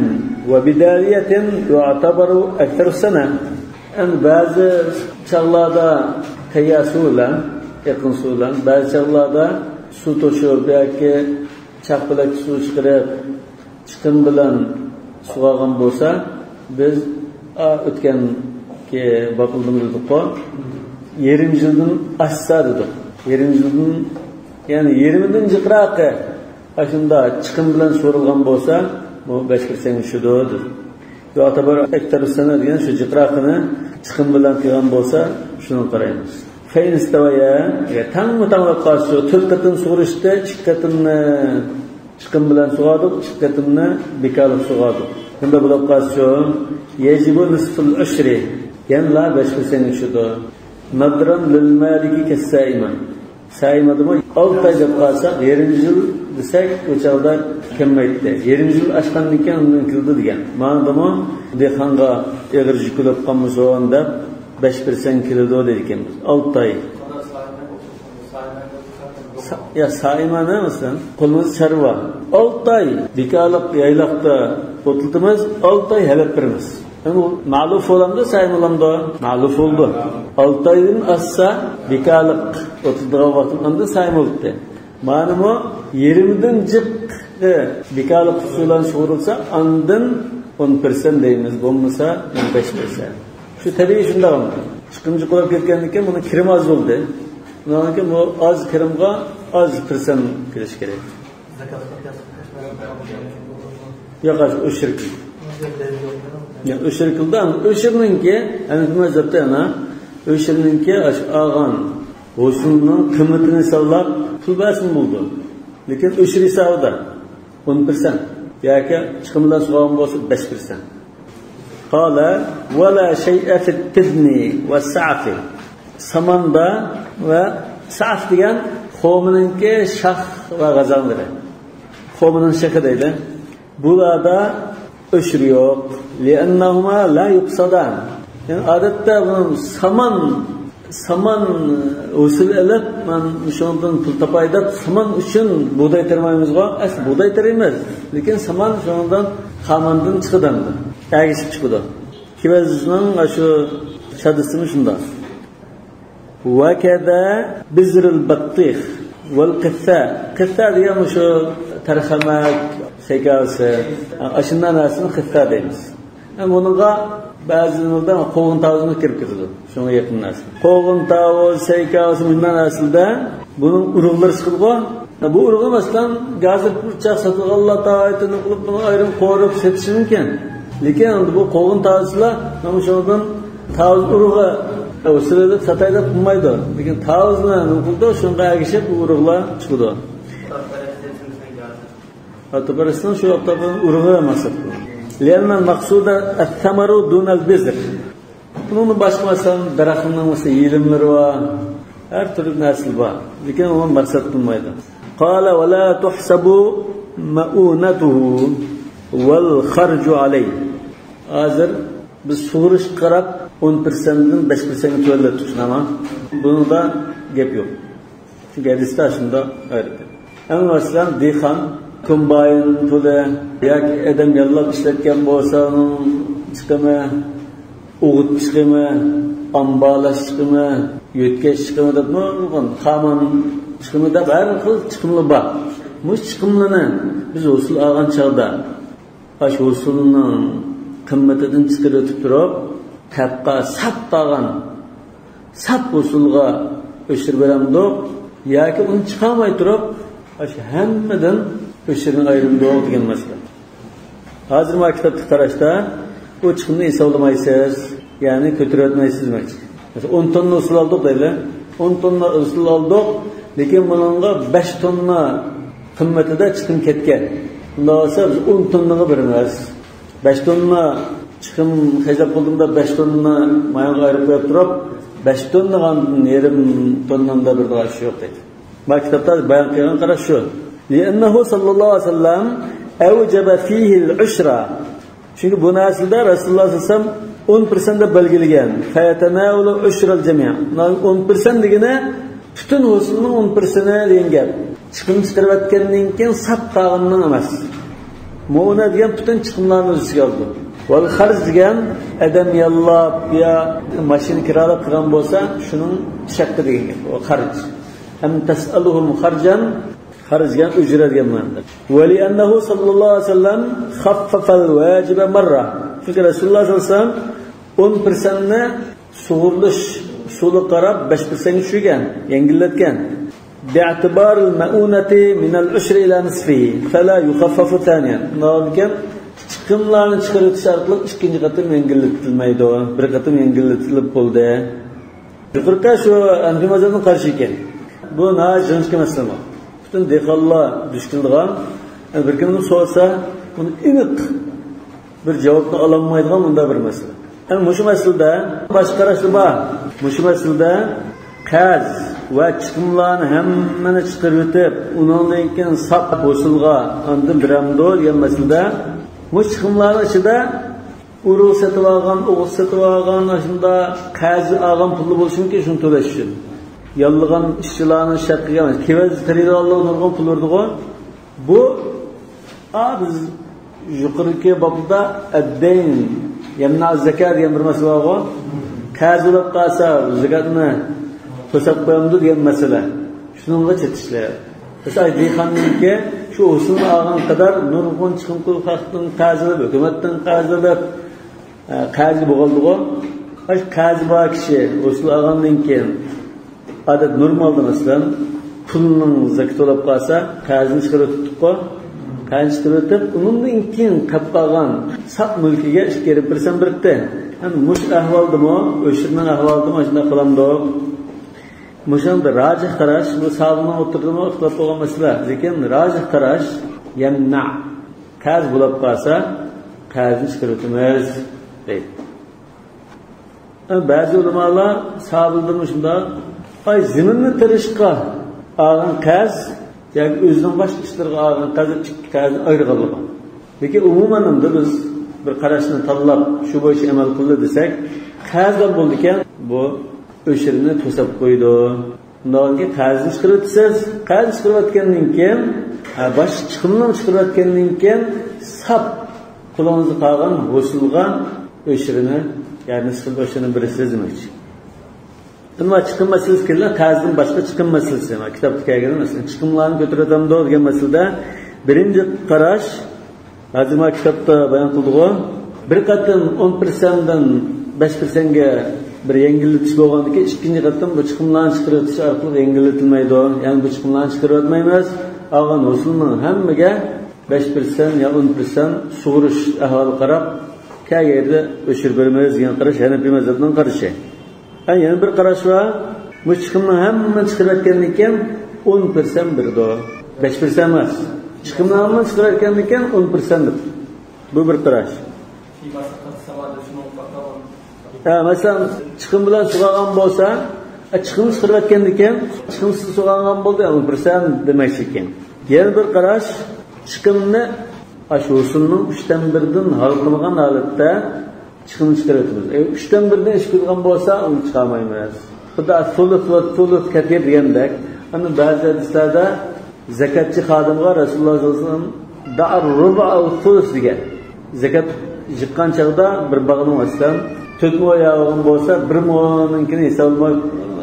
وبدالية يعتبر أكثر السنة. ئەمدى بەزى چاغلاردا تەييار سۇ بىلەن، ئېقىن سۇ بىلەن، بەزى چاغلاردا سۇ توشۇپ ياكى چاقپەلەكتە سۇ چىقىرىپ، چىقىم بىلەن سۇغارغان بولسا، بىز، ئا، ئۆتكەنكى بابلىرىمىزدا دېدۇققۇ، يېرىم يىلدىن ئاشسا دېدۇق. يېرىم يىلدىن، يەنى يېرىمىدىن جىقراقى ئاشۇنداق چىقىم بىلەن سۇغۇرۇلغان بولسا، بۇ بەش پىرسەنتكە چۈشىدۇ دېدى. يۇئتەبەرۇ ئەكتەرۇ سەنە دېگەن شۇ جىقراقىنى چىقىم بىلەن قىلغان بولسا، شۇنى قارايمىز. فەئىن ئىستەۋەيا، يا تەڭمۇ تەڭ بولۇپ قالسا، شۇ تۆت قېتىم سۇغۇرۇشتا ئىككى قېتىمنى چىقىم بىلەن سۇغاردۇق، ئىككى قېتىمنى بىكارلىق سۇغاردۇق. بۇنداق بولۇپ قالسا، شۇ يەجىبۇ نىسفۇل ئۇشرى، يەنىلا بەش پىرسەنتكە چۈشىدۇ. نەزرەن لىل مالىكى كەسسائىمە. سائىمەدىمۇ ئالتە ئاي دەپ قالساق، يېرىم يىل دېسەك، ئۇ چاغدا كەلمەيتتى. يېرىم يىل ئاشقاندىن كېيىن ئاندىن كېلىدۇ دېگەن. ماندىمۇ دېھقانغا ئېغىر يۈك بولۇپ قالمىسۇن دەپ، بەش پىرسەنت كېلىدۇ دېدىكەنمىز. ئالتە ئاي. سا-، يا سائىمانە مەسىلەن، قولىمىزدا چارۋا. ئالتە ئاي بىكارلىق يايلاقتا ئوتلىتىمىز، ئالتە ئاي ھەلەپ بېرىمىز. ئەمما ئۇ مەلۇف بولامدۇ، سائىم بولامدۇ؟ مەلۇف بولدى. ئالتە ئايدىن ئاشسا، بىكارلىق ئوتلىتىدىغان ۋاقتىم ئاندىن سائىم بولدى. مانىمۇ يېرىمدىن جىق بىكارلىق سۇ بىلەن سۇغۇرۇلسا، ئاندىن ئون پىرسەنت دەيمىز، بولمىسا ئون بەش پىرسەنت. شۇ تەبىئىي شۇنداق. چىقىم جىق بولۇپ كەتكەندىن كېيىن بۇنىڭ كىرىمى ئاز بولدى. شۇنىڭدىن كېيىن بۇ ئاز كىرىمغا ئاز پىرسەنت كىرىش كېرەك. ياق، ئاشۇ ئۆشۈر كىلدى. ياق، ئۆشۈر كىلدى. ئۆشۈرنىڭكى، ھەممە مەزھەپتە يەنە ئۆشۈرنىڭكى ئاشۇ ئالغان ھوسۇلنىڭ قىممىتىنى ھېسابلاپ پۇل بەرسىمۇ بولىدۇ. لېكىن ئۆشۈر ھېسابىدا ئون پىرسەنت ياكى چىقىم بىلەن سۇغارغان بولسا بەش پىرسەنت. قال، ولا شيء في التبن والسعف. ساماندا ۋە سەئف دېگەن خورمىنىڭكى شاخ ۋە غازاڭلىرى. خورمىنىڭ شېخى دەيدۇ. بۇلاردا ئۆشۈر يوق. لأنهما لا يقصدان. يەنى ئادەتتە بۇنى سامان، سامان ھوسۇل ئېلىپ، مەن شۇنىڭدىن پۇل تاپاي دەپ، سامان ئۈچۈن بۇغداي تېرىمايمىزغۇ؟ ئەسلى بۇغداي تېرىيمىز. لېكىن سامان شۇنىڭدىن خاماندىن چىقىدۇ ئەمدى. ئەگىشىپ چىقىدۇ. كېۋەزنىڭ شۇ شادىسىمۇ شۇنداق. وكذا بذر البطيخ والقثاء. قىسسا دېگەن مۇشۇ تەرخەمەك، سەيكاۋىسى. ئاشۇنداق نەرسىنى قىسسا دەيمىز. ئەمما بۇنىڭغا بەزى يەرلەردە قوغۇن تاۋۇزىمۇ كىرىپ كېتىدۇ. شۇڭا يېقىن نەرسە. قوغۇن تاۋۇز، سەيكاۋىسى مۇشۇنداق نەرسىلەردە بۇنىڭ ئۇرۇغلىرى چىقىدىغۇ. بۇ ئۇرۇغنى مەسىلەن، ھازىر پۇرچاق ساتىدىغانلار تاۋايتىنى قىلىپ، بۇنى ئايرىم قورۇپ سېتىشى مۇمكىن. لېكىن ئەمدى بۇ قوغۇن تاۋۇزچىلار مانا شۇنىڭدىن تاۋۇز ئۇرۇغى ھوسۇل ئېلىپ ساتاي دەپ قىلمايدۇ. لېكىن تاۋۇزنى نېمە قىلىدۇ؟ شۇنىڭغا ئەگىشىپ بۇ ئۇرۇغلار چىقىدۇ. ئاتىپەرەسنىڭ شۇ ئاتىپەرەسنىڭ ئۇرۇغى مەقسەت قىلىدۇ. لأن المقصود الثمر دون البذر. بۇنىڭدىن باشقا، مەسىلەن، دەرەخنىڭ، مەسىلەن، يېلىملىرى بار، ھەر تۈرلۈك نەرسىلەر بار. لېكىن ئۇنى مەقسەت قىلمايدۇ. قال ولا تحسب مؤونته والخرج عليه. ھازىر بىز سۇغىرىشقا قاراپ ئون پىرسەنتتىن بەش پىرسەنتكە تۆۋەنلەتتۇق، شۇنداقمۇ؟ بۇنىڭدا گەپ يوق. چۈنكى ھەدىستە شۇنداق ئايرىپ. ئەڭ مەسىلەن، دېھقان كومباين پۇلى ياكى ئادەم ياللاپ ئىشلەتكەن بولسا، ئۇنىڭ چىقىمى، ئوغۇت چىقىمى، ئامبارلاش چىقىمى، يۆتكەش چىقىمى دەپ نۇرغۇن، خامان چىقىمى دەپ ھەر خىل چىقىملار بار. مۇشۇ چىقىملارنى بىز ھوسۇل ئالغان چاغدا، ئاشۇ ھوسۇلنىڭ قىممىتىدىن چىقىرىۋېتىپ تۇرۇپ، تەپقا ساپ قالغان ساپ ھوسۇلغا ئۆشۈر بېرەمدۇق ياكى ئۇنى چىقارماي تۇرۇپ، ئاشۇ ھەممىدىن ئۆشۈرنى ئايرىمدۇق دېگەن مەسىلە. ھازىر مانا كىتابتا قاراشتا، بۇ چىقىمنى ھېسابلىمايسىز، يەنى كۆتۈرۈۋەتمەيسىز دېمەكچى. مەسىلەن، ئون توننا ھوسۇل ئالدۇق دەيلى. ئون توننا ھوسۇل ئالدۇق، لېكىن بۇنىڭغا بەش توننا قىممىتىدە چىقىم كەتكەن. ئۇنداق بولسا بىز ئون توننىغا بېرىمىز. بەش توننا چىقىم خەجلەپ بولدۇم دەپ، بەش توننا مايانغا ئايرىپ قويۇپ تۇرۇپ، بەش توننىغا ئاندىن يېرىم توننىنى بېرىدىغان ئىش يوق دەيدۇ. مانا كىتابتا بايان قىلغان قاراش شۇ. لأنه صلى الله عليه وسلم أوجب فيه العشر. چۈنكى بۇ نەرسىدە رەسۇلۇللاھ سەللەللاھۇ ئەلەيھى ۋەسەللەم ئون پىرسەنت دەپ بەلگىلىگەن. فيتناول عشر الجميع. ئون پىرسەنت دېگىنى پۈتۈن ھوسۇلنىڭ ئون پىرسەنتى دېگەن گەپ. چىقىم چىقىرىۋەتكەندىن كېيىن ساپ قالغىنىنىڭ ئەمەس. مۇئونە دېگەن پۈتۈن چىقىملارنى ئۆز ئىچىگە ئالىدۇ. ۋەل خەرج دېگەن ئادەم ياللاپ يا ماشىنا كىرالاپ قىلغان بولسا، شۇنىڭ ئىش ھەققى دېگەن گەپ. ۋەل خەرج. ئەم تەسئەلۇھۇم خەرجەن، خەرج دېگەن ئۆجرە دېگەن مەنىدە. ولأنه صلى الله عليه وسلم خفف الواجب مرة. چۈنكى رەسۇلۇللاھ سەللەللاھۇ ئەلەيھى ۋەسەللەم ئون پىرسەنتنى سۇغۇرۇلۇش ئۇسۇلىغا قاراپ بەش پىرسەنتكە چۈشۈرگەن، يەڭگىللەتكەن. باعتبار المؤونة من العشر إلى نصفه فلا يخفف ثانيا. ئۇنداقكەن چىقىملارنى چىقىرىۋېتىش ئارقىلىق ئىككىنچى قېتىم يەڭگىللىتىلمەيدۇ. بىر قېتىم يەڭگىللىتىلىپ بولدى. يۇقىرىقى شۇ ھەنىفىي مەزھەپنىڭ قارىشى ئىكەن. بۇ ناھايىتى جىڭشىقى مەسىلە بۇ. پۈتۈن دېھقانلار دۇچ كېلىدىغان، يەنى بىر كىمدىن سورىسا، بۇنى ئېنىق بىر جاۋابنى ئالالمايدىغان مۇنداق بىر مەسىلە. يەنى مۇشۇ مەسىلىدە باشقا قاراشلار بار. مۇشۇ مەسىلىدە قەرز ۋە چىقىملارنى ھەممىنى چىقىرىۋېتىپ، ئۇنىڭدىن كېيىن ساپ ھوسۇلغا ئاندىن بېرەمدۇ دېگەن مەسىلىدە، مۇشۇ چىقىملارنىڭ ئىچىدە ئۇرۇق سېتىۋالغان، ئوغۇت سېتىۋالغان، ئاشۇنداق قەرز ئالغان پۇلى بولۇشى مۇمكىن، شۇنى تۆلەش ئۈچۈن. ياللىغان ئىشچىلارنىڭ شەرتىگە ئەمەس، كېۋەز خېرىدارلىقى نۇرغۇن پۇل ئۇرىدىغۇ. بۇ، ئا، بىز يۇقىرىقى بابتا ئەددەين يەمنەئۇ زەكا دېگەن بىر مەسىلە بارغۇ. قەرز بولۇپ قالسا، زاكاتنى توساپ قويامدۇ دېگەن مەسىلە. شۇنىڭغا چېتىشلەر. مىسال، دېھقاننىڭكى شۇ ھوسۇلنى ئالغان قەدەر نۇرغۇن چىقىم قىلىپ، خەلقتىن قەرز ئېلىپ، ھۆكۈمەتتىن قەرز ئېلىپ، ئە، قەرزى بولغانلىغۇ. ئاشۇ قەرزى بار كىشى ھوسۇل ئالغاندىن كېيىن، ئادەت نورمالدا، مەسىلەن، پۇلنىڭ زاكىتى بولۇپ قالسا، قەرزىنى چىقىرىۋېتىپتىققۇ. قەرزىنى چىقىرىۋېتىپ، ئۇنىڭدىن كېيىن قېلىپ قالغان ساپ مۈلكىگە ئىككى يېرىم پىرسەنت بېرىپتۇ. ئەمدى مۇشۇ ئەھۋالدىمۇ، ئۆشۈرنىڭ ئەھۋالىدىمۇ شۇنداق قىلامدۇ؟ مۇشۇنىڭدا راجىھ قاراش، بۇ ساھابىنىڭ ئوتتۇرىدىمۇ ئىختىلاپ بولغان مەسىلە. لېكىن راجىھ قاراش، يەمنەئۇ، قەرز بولۇپ قالسا، قەرزنى چىقىرىۋېتىمىز، دەيدۇ. بەزى ئۆلىمالار ساھابىدىن مۇشۇنداق، ئاي، زېمىننى تېرىشقا ئالغان قەرز ياكى ئۆزىنىڭ باشقا ئىشلىرىغا ئالغان قەرز، ئىككى قەرزنى ئايرىغانلىغان. لېكىن ئومۇمەن ئەمدى بىز بىر قاراشنى تاللاپ، شۇ بويىچە ئەمەل قىلدى دېسەك، قەرز بولىدۇ ئىكەن، بۇ ئۆشۈرنى توساپ قويىدۇ. ئۇنداقكى قەرزنى چىقىرىۋېتىسىز. قەرزنى چىقىرىۋەتكەندىن كېيىن، ھە، باشقا چىقىمنى چىقىرىۋەتكەندىن كېيىن، ساپ قولىڭىزدا قالغان ھوسۇلغا ئۆشۈرنى، يەنى نىسف ئۆشۈرنى بېرىسىز دېمەكچى. ئەمما چىقىم مەسىلىسى كېلىدۇ، قەرزدىن باشقا چىقىم مەسىلىسى. مانا كىتابتا كەلگەن، مەسىلەن، چىقىملارنى كۆتۈرۈۋېتەمدۇ دېگەن مەسىلىدە، بىرىنچى قاراش، ھازىر مانا كىتابتا بايان قىلدىغۇ، بىر قېتىم ئون پىرسەنتتىن بەش پىرسەنتكە بىر يەڭگىللىتىش بولغاندىكىن، ئىككىنچى قېتىم بۇ چىقىملارنى چىقىرىۋېتىش ئارقىلىق يەڭگىللىتىلمەيدۇ. يەنى بۇ چىقىملارنى چىقىرىۋەتمەيمىز. ئالغان ھوسۇلنىڭ ھەممىگە بەش پىرسەنت يا ئون پىرسەنت سۇغۇرۇش ئەھۋالىغا قاراپ، كەلگەن يەردە ئۆشۈرۈپ بېرىمىز دېگەن قاراش ھەنەپىي مەزھەپنىڭ قارىشى. ھە، يەنە بىر قاراش بار. بۇ چىقىمنىڭ ھەممىنى چىقىرىۋەتكەندىن كېيىن ئون پىرسەنت بېرىدۇ. بەش پىرسەنت ئەمەس. چىقىمنىڭ ھەممىنى چىقىرىۋەتكەندىن كېيىن ئون پىرسەنت بېرىدۇ. بۇ بىر قاراش. ھە، مەسىلەن، چىقىم بىلەن سۇغارغان بولسا، ئە، چىقىمنى چىقىرىۋەتكەندىن كېيىن، چىقىمسىز سۇغارغان بولدى، ئون پىرسەنت دېمەكچى ئىكەن. يەنە بىر قاراش، چىقىمنى ئاشۇ ھوسۇلنىڭ ئۈچتىن بىرىدىن ھالقىمىغان ھالەتتە چىقىمنى چىقىرىۋېتىمىز. ئەگەر ئۈچتىن بىرىدىن ئېشىپ كېتىدىغان بولسا، ئۇنى چىقارمايمىز. خۇددى سۇلۇس ۋە سۇلۇس كەتىر دېگەندەك، ئەنە بەزى ھەدىسلەردە زەكەتچى خادىمغا رەسۇلۇللاھ سەللەللاھۇ ئەلەيھى ۋەسەللەم دەئەر رۇبۇ ئەۋ سۇلۇس دېگەن. زەكەت يىغقان چاغدا بىر باغنىڭ ئەسلەن تۆت مو ياۋىغان بولسا، بىر مونىڭكىنى ھېسابلىماي،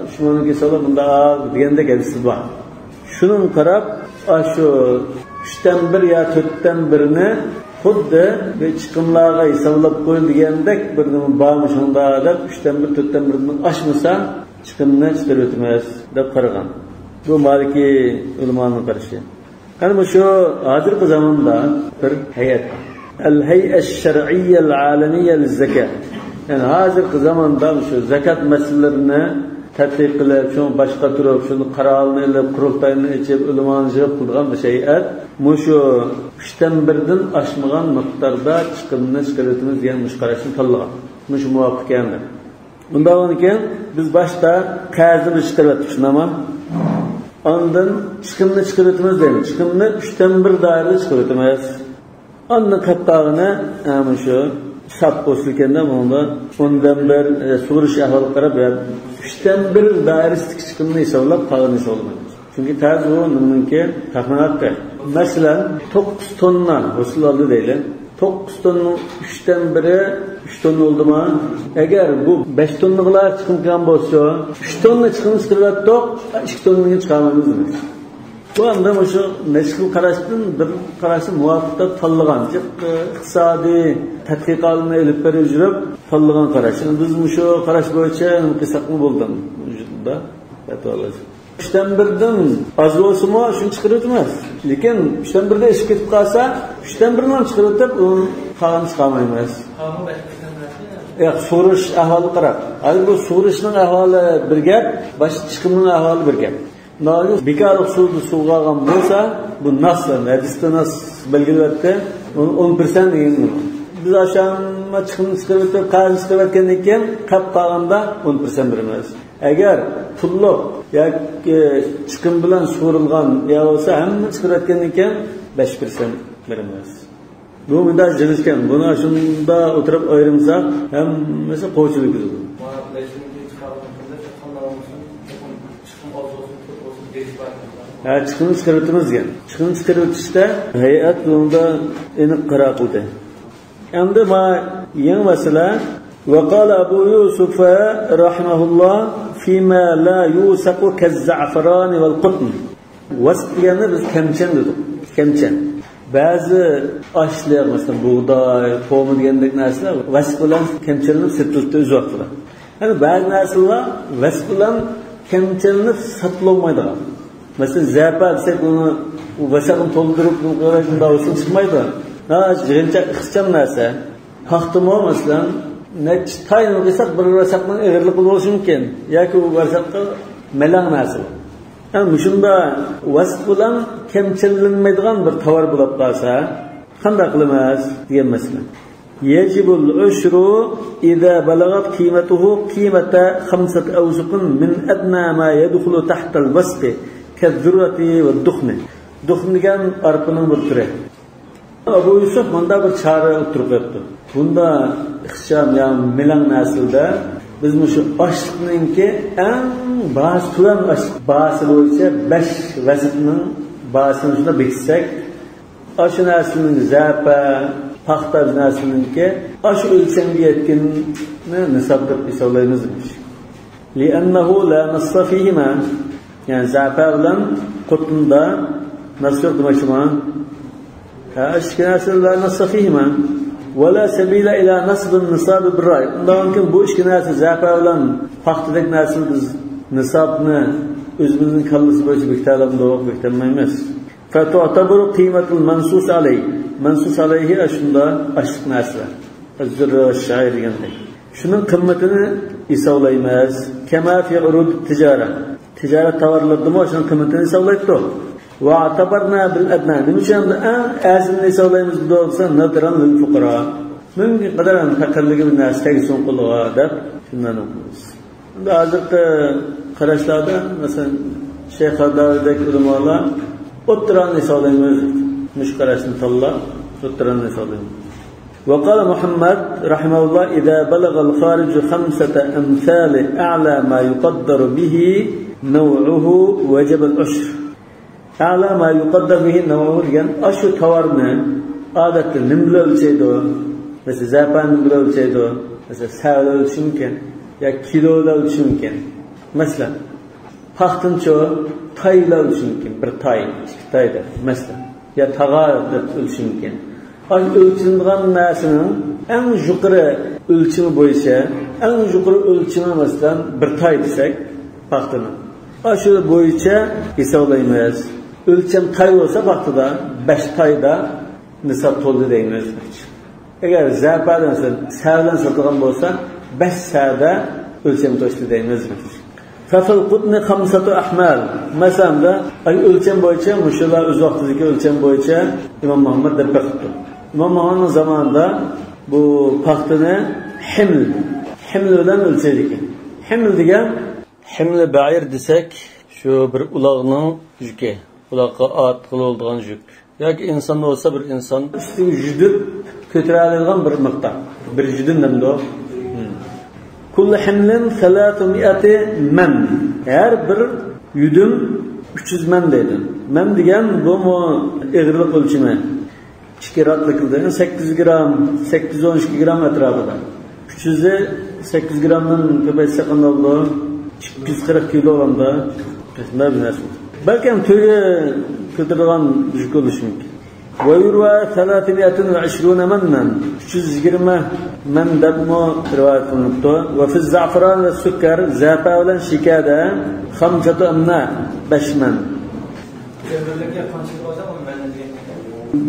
ئۈچ مونىڭكىنى ھېسابلاپ، مۇنداق دېگەندەك ھەدىسى بار. شۇنىڭغا قاراپ، ئاشۇ ئۈچتىن بىر يا تۆتتىن بىرنى خۇددى بىر چىقىملارغا ھېسابلاپ قويۇل دېگەندەك بىر نېمە بارمۇ شۇنىڭدا دەپ، ئۈچتىن بىر، تۆتتىن بىردىن ئاشمىسا، چىقىمنى چىقىرىۋېتىمىز دەپ قارىغان. بۇ مالىكىي ئۆلىمانىڭ قارىشى. قېنى مۇشۇ ھازىرقى زاماندا بىر ھەيئەت، ئەل ھەيئە شەرئىيە ئەل ئالەمىيە لىز زەكا، يەنى ھازىرقى زاماندا مۇشۇ زاكات مەسىلىلىرىنى تەتقىق قىلىپ، شۇنىڭ باشقا تۇرۇپ، شۇنى قارارىنى ئېلىپ، قۇرۇلتاينى ئېچىپ، ئۆلىمانى يىغىپ قىلىدىغان بىر ھەيئەت مۇشۇ ئۈچتىن بىردىن ئاشمىغان مىقداردا چىقىمنى چىقىرىۋېتىمىز دېگەن مۇشۇ قاراشنى تاللىغان. مۇشۇ مۇۋاپىق ئىكەن دەپ. ئۇنداق بولغاندىكىن، بىز باشتا قەرزنى بىر چىقىرىۋەتتۇق، شۇنداقمۇ؟ ئاندىن چىقىمنى چىقىرىۋېتىمىز دەيمىز. چىقىمنى ئۈچتىن بىر دائىرىدە چىقىرىۋېتىمىز. ئاندىن قېلىپ قالغىنى، ھە، مۇشۇ ساپ ھوسۇل ئىكەندە، بۇنىڭدا ئوندىن بىر، ئە، سۇغۇرۇش ئەھۋالىغا قاراپ، يا ئۈچتىن بىر دائىرىسىدىكى چىقىمنى ھېسابلاپ، قالغىنىنى ھېسابلىمايمىز. چۈنكى قەرز بۇ نېمىنىڭكى؟ تەخمىناتى. مەسىلەن، توققۇز توننا ھوسۇل ئالدى دەيلى. توققۇز توننىنىڭ ئۈچتىن بىرى ئۈچ توننا بولدىمۇ؟ ئەگەر بۇ بەش توننىغىلا چىقىم قىلغان بولسا، ئۈچ توننا چىقىم چىقىرىۋەتتۇق، ئىككى توننىنى چىقارمايمىز دېمەك. بۇ ئەمدى مۇشۇ نەچچە خىل قاراشتىن بىر قاراشنى مۇۋاپىق دەپ تاللىغان، جىق ئىقتىسادىي تەتقىقاتلارنى ئېلىپ بېرىپ يۈرۈپ تاللىغان قاراش. بىز مۇشۇ قاراش بويىچە قىلساقمۇ بولدى ۋۇجۇدىدا پەتىۋالار. ئۈچتىن بىردىن ئاز بولسىمۇ، شۇنى چىقىرىۋېتىمىز. لېكىن ئۈچتىن بىردىن ئېشىپ كېتىپ قالسا، ئۈچتىن بىرنى چىقىرىۋېتىپ، ئۇنى قالغان چىقارمايمىز. ياق، سورۇش ئەھۋالى قاراپ. ھازىر بۇ سورۇشنىڭ ئەھۋالى بىر گەپ، باشقا چىقىمنىڭ ئەھۋالى بىر گەپ. ناۋايى بىكارلىق سۇدا سۇغارغان بولسا، بۇ ناس، ھەدىستە ناس بەلگىلەۋەتتى. ئون، ئون پىرسەنت دېگەن. بىز ئاشۇ ھەممە چىقىمنى چىقىرىۋېتىپ، قەرزنى چىقىرىۋەتكەندىن كېيىن، قاپ قالغاندا ئون پىرسەنت بېرىمىز. ئەگەر پۇللۇق ياكى چىقىم بىلەن سۇغۇرۇلغان يەر بولسا، ھەممە چىقىرىۋەتكەندىن كېيىن بەش پىرسەنت بېرىمىز. بۇ مۇنداق جىنىشكەن. بۇنى شۇنداق ئولتۇرۇپ ئايرىمىساق، ھەممىسى قوچۇلۇپ كېتىدۇ. ھە، چىقىمنى چىقىرىۋېتىمىز دېگەن. چىقىمنى چىقىرىۋېتىشتە ھەيئەت بۇنىڭدا ئېنىق قارار قىلدى. ئەمدى ما يېڭى مەسىلە. وقال أبو يوسف رحمه الله فيما لا يوثق كالزعفران والقطن. ۋەسق دېگەننى بىز كەمچەن دېدۇق. كەمچەن. بەزى ئاشلىق، مەسىلەن، بۇغداي، قوما دېگەندەك نەرسىلەر ۋەسق بىلەن كەمچەنلىنىپ سېتىلىدۇ ئۆز ۋاقتىدا. يەنى بەزى نەرسىلەر ۋەسق بىلەن كەمچەنلىنىپ سېتىلالمايدىغان. مەسىلەن، زەپە دېسەك، ئۇنى ۋەسەقنى تولدۇرۇپ، بۇ قاراش شۇنداق بولسا چىقمايدۇ. ھە، يىغىنچاق ئىخچام نەرسە. پاختىمۇ، مەسىلەن، نەچچە تاينى قىلساق، بىر ۋەسەقنىڭ ئېغىرلىقى بولۇشى مۇمكىن. ياكى ئۇ ۋەسەققە مەلەڭ نەرسە. يەنى مۇشۇنداق ۋەسق بىلەن كەمچىللەنمەيدىغان بىر تاۋار بولۇپ قالسا، قانداق قىلىمىز دېگەن مەسىلە. يجب العشر إذا بلغت قيمته قيمة خمسة أوسق من أدنى ما يدخل تحت الوسق كالذرة والدخن. دۇخن دېگەن ئارپىنىڭ بىر تۈرى. ئەبۇ يۈسۈپ مۇنداق بىر چارە ئوتتۇرىغا قويۇپتۇ. بۇندا ئىخچام يا مېلەڭ نەسلىدە بىز مۇشۇ ئاشلىقنىڭكى ئەڭ باھاسى، تۆۋەن ئاشلىق باھاسى بويىچە بەش ۋەسقنىڭ باھاسىنى شۇنداق بېكىتسەك، ئاشۇ نەرسىنىڭ زەپە، پاختا نەرسىنىڭكى ئاشۇ ئۆلچەمگە يەتكىنىنى نىساب دەپ ھېسابلايمىز دېمىش. لأنه لا نص فيهما. يەنى زەپە بىلەن قوتۇندا ناس يوق دېمەكچىمەن. ھە، ئىككى نەرسە لا نص فيهما. ولا سبيل إلى نصب النصاب بالرأي. ئۇنداقتىن بۇ ئىككى نەرسە زەپە بىلەن پاختىدەك نەرسىنى بىز نىسابنى ئۆزىمىزنىڭ كاللىسى بويىچە بېكىتەلەمدۇق؟ بېكىتەلمەيمىز. فتعتبر قيمة المنصوص عليه. مەنسۇس ئەلەيھى ئاشۇنداق ئاشلىق نەرسىلەر. الذرة والشعير دېگەندەك. شۇنىڭ قىممىتىنى ھېسابلايمىز. كما في عروض التجارة. تىجارەت تاۋارلىرىدىمۇ شۇنىڭ قىممىتىنى ھېسابلايدۇ. واعتبرنا بالأدنى. نېمە ئۈچۈن ئەڭ ئەرزىنىنى ھېسابلايمىز دېسە، نذرا للفقراء. مۇمكىن قەدەر پەقىرلىككە بىر نەرسە تەگسۇن قولىغا دەپ شۇنداق قىلىمىز. ئەمدى ھازىرقى قاراشلاردا، مەسىلەن، شەيخ ھەددادىدەك ئۆلىمالار ئوتتۇرانى ھېسابلايمىز. مۇشۇ قاراشنى تاللاپ، ئوتتۇرانى ھېسابلايمىز. وقال محمد رحمه الله: إذا بلغ الخارج خمسة أمثال أعلى ما يقدر به نوعه وجب العشر. أعلى ما يقدر به نوعه دېگەن ئاشۇ تاۋارنى ئادەتتە نېمە بىلەن ئۆلچەيدۇ؟ مەسىلەن، زەپەرنى نېمە بىلەن ئۆلچەيدۇ؟ مەسىلەن، سەۋە بىلەن ئۆلچىشى مۇمكىن، يا كىلو بىلەن ئۆلچىشى مۇمكىن. مەسىلەن، پاختىنىچۇ تاي بىلەن ئۆلچىشى مۇمكىن، بىر تاي، ئىككى تاي دەپ، مەسىلەن، يا تاغار دەپ ئۆلچىشى مۇمكىن. ئاشۇ ئۆلچىنىدىغان نەرسىنىڭ ئەڭ يۇقىرى ئۆلچىمى بويىچە، ئەڭ يۇقىرى ئۆلچىمى، مەسىلەن، بىر تاي دېسەك، پاختىنىڭ. ئاشۇ بويىچە ھېسابلايمىز. ئۆلچەم تاي بولسا پاختىدا بەش تايدا نىساب تولدى دەيمىز. ئەگەر زەپەردىن سەۋە بىلەن ساتىدىغان بولسا، بەش سەۋەدە ئۆلچەم توشتى دەيمىز. ففي القطن خمسة أحمال. مەسىلەن، ئۆلچەم بويىچە، مۇشۇلار ئۆز ۋاقتىدىكى ئۆلچەم بويىچە ئىمام مۇھەممەد دەپ بېقىپتۇ. ئىمام مۇھەممەدنىڭ زامانىدا بۇ پاختىنى ھىمل، ھىمل بىلەن ئۆلچەيدىكەن. ھىمل دېگەن، ھىمل بەئىر دېسەك، شۇ بىر ئۇلاغنىڭ يۈكى، ئۇلاغقا ئارتقىلى بولىدىغان يۈك. ياكى ئىنسان بولسا، بىر ئىنسان ئۈستىگە يۈدۈپ كۆتۈرەلەيدىغان بىر مىقدار. بىر يۈدۈم دەمدۇ. كل حمل ثلاثمائة من. ھەر بىر يۈدۈم ئۈچ يۈز من دەيدۇ. من دېگەن بۇمۇ ئېغىرلىق ئۆلچىمى. ئىككى راتلىق قىلدى. سەككىز يۈز گرام، سەككىز يۈز ئون ئىككى گرام ئەتراپىدا. ئۈچ يۈزنى سەككىز يۈز گرامدىن كۆپەيتسەك قانداق بولىدۇ؟ ئىككى يۈز قىرىق كىلو بولامدۇ؟ شۇنداق بىر نەرسە. بەلكىم تۆگە كۆتۈرىدىغان يۈك بولۇشى مۇمكىن. ويروى ثلاثمائة وعشرون منا. ئۈچ يۈز يىگىرمە من دەپمۇ رىۋايەت قىلىنىپتۇ. وفي الزعفران والسكر. زەپەر بىلەن شېكەردە خمسة أمناء، بەش من.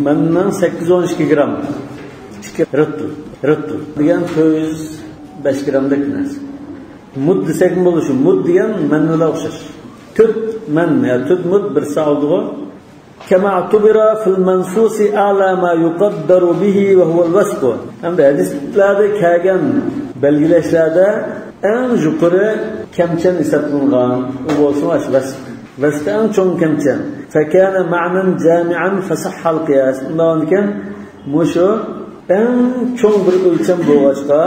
مەننىڭ سەككىز يۈز ئون ئىككى گرام. ئىككى رىتل، رىتل دېگەن تۆت يۈز بەش گرامدەك نەرسە. مۇد دېسەكمۇ بولىدۇ، شۇ مۇد دېگەن مەن بىلەن ئوخشاش. تۆت مەن يا تۆت مۇد بىر سائۇدغۇ. كما اعتبر في المنصوص أعلى ما يقدر به وهو الوسق. ھەمدە ھەدىسلەردە كەلگەن بەلگىلەشلەردە ئەڭ يۇقىرى كەمچەن ھېسابلانغان، ئۇ بولسىمۇ ئاشۇ ۋەسق. ۋەسق ئەڭ چوڭ كەمچەن. فكان معنى جامعا فصح القياس. ئۇنداق ئىكەن، مۇشۇ ئەڭ چوڭ بىر ئۆلچەم بولغاچقا،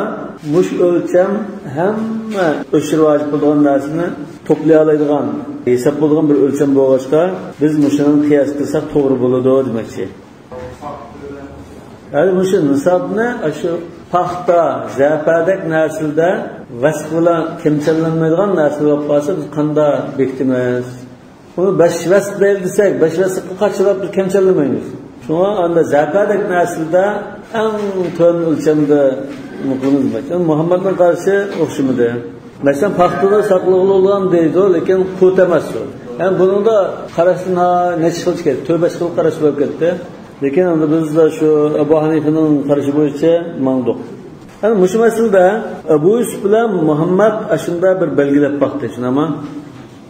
مۇشۇ ئۆلچەم ھەممە ئۆچۈرۈپ ۋاجىپ بولىدىغان نەرسىنى توپلىيالايدىغان، ھېساب بولىدىغان بىر ئۆلچەم بولغاچقا، بىز مۇشۇنى قىياس قىلساق توغرا بولىدۇ دېمەكچى. ھەم مۇشۇ نىسابنى ئاشۇ پاختا، زەپەدەك نەرسىلەردە ۋەسق بىلەن كەمچەنلەنمەيدىغان نەرسە بولۇپ قالسا، بىز قانداق بېكىتىمىز؟ بۇنى بەش ۋەسق دەيلى دېسەك، بەش ۋەسققە قاچىلاپ بىز كەمچەنلىمەيمىز. شۇڭا ئاندا زەپەدەك نەرسىلەردە ئەڭ تۆۋەن ئۆلچەمدە قىلىمىز. مۇھەممەدنىڭ قارىشى ئوخشىمىدى. مەسىلەن، پاختىدا ساقلىغىلى بولغان دەيدۇ، لېكىن قۇت ئەمەس ئۇ. يەنى بۇنىڭدا قاراشتا نەچچە خىل چىقتى، تۆت بەش خىل قاراش بولۇپ كەتتى. لېكىن ئەمدى بىز شۇ ئەبۇ ھەنىفىنىڭ قارىشى بويىچە ماڭدۇق. يەنى مۇشۇ مەسىلىدە ئەبۇ يۈسۈپ بىلەن مۇھەممەد ئاشۇنداق بىر بەلگىلەپ باقتى، شۇنداقمۇ؟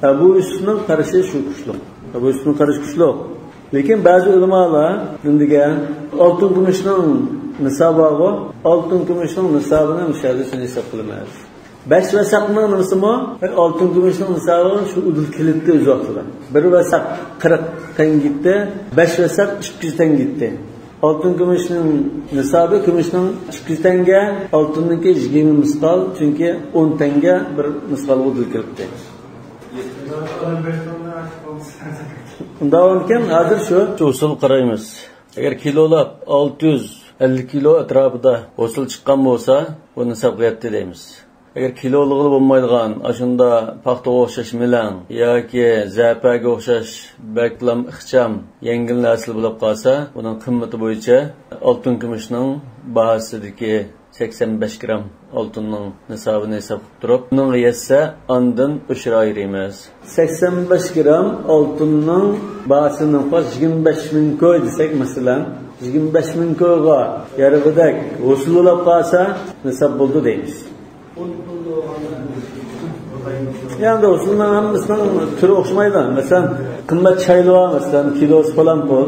ئەبۇ يۈسۈپنىڭ قارىشى شۇ كۈچلۈك. ئەبۇ يۈسۈپنىڭ قارىشى كۈچلۈك. لېكىن بەزى ئۆلىمالار نېمە دېگەن، ئالتۇن كۈمۈشنىڭ نىسابى بارغۇ، ئالتۇن كۈمۈشنىڭ نىسابىنى مۇشۇ يەردە شۇنى ھېساب قىلىمىز. بەش ۋەسەقنىڭ نېمىسىمۇ، ئالتۇن كۈمۈشنىڭ نىسابى شۇ ئۇدۇل كېلىتتى ئۆز ۋاقتىدا. بىر ۋەسەق قىرىق تەڭگە كېتتى، بەش ۋەسەق ئىككى يۈز تەڭگە كېتتى. ئالتۇن كۈمۈشنىڭ نىسابى، كۈمۈشنىڭ ئىككى يۈز تەڭگە، ئالتۇننىڭكى يىگىرمە مىسقال، چۈنكى ئون تەڭگە بىر مىسقالغا ئۇدۇل كېلىپتۇ. ئۇنداق بولغانىكەن، ھازىر شۇ ئۇسۇل قارايمىز. ئەگەر كىلولاپ ئالتە يۈز ئەللىك كىلو ئەتراپىدا ھوسۇل چىققان بولسا، بۇ نىسابقا يەتتى دەيمىز. ئەگەر كىلولىغىلى بولمايدىغان، ئاشۇنداق پاختىغا ئوخشاش مېلەڭ ياكى زەپەگە ئوخشاش بەكلا ئىخچام، يەڭگىل نەرسىلەر بولۇپ قالسا، ئۇنىڭ قىممىتى بويىچە ئالتۇن كۈمۈشنىڭ باھاسىدىكى سەكسەن بەش گرام ئالتۇننىڭ نىسابىنى ھېساب قىلىپ تۇرۇپ، ئۇنىڭغا يەتسە، ئاندىن ئۆچۈر ئايرىيمىز. سەكسەن بەش گرام ئالتۇننىڭ باھاسىنى يىگىرمە بەش مىڭ كوي دېسەك، مەسىلەن، يىگىرمە بەش مىڭ كويغا يارىغۇدەك ھوسۇل بولۇپ قالسا، نىساب بولدى دەيمىز. يەنى ھوسۇلنىڭ ھەممىسىنىڭ تۈرى ئوخشىمايدۇ. مەسىلەن، قىممەت چايلىۋال، مەسىلەن، كىلوسى پالان پۇل،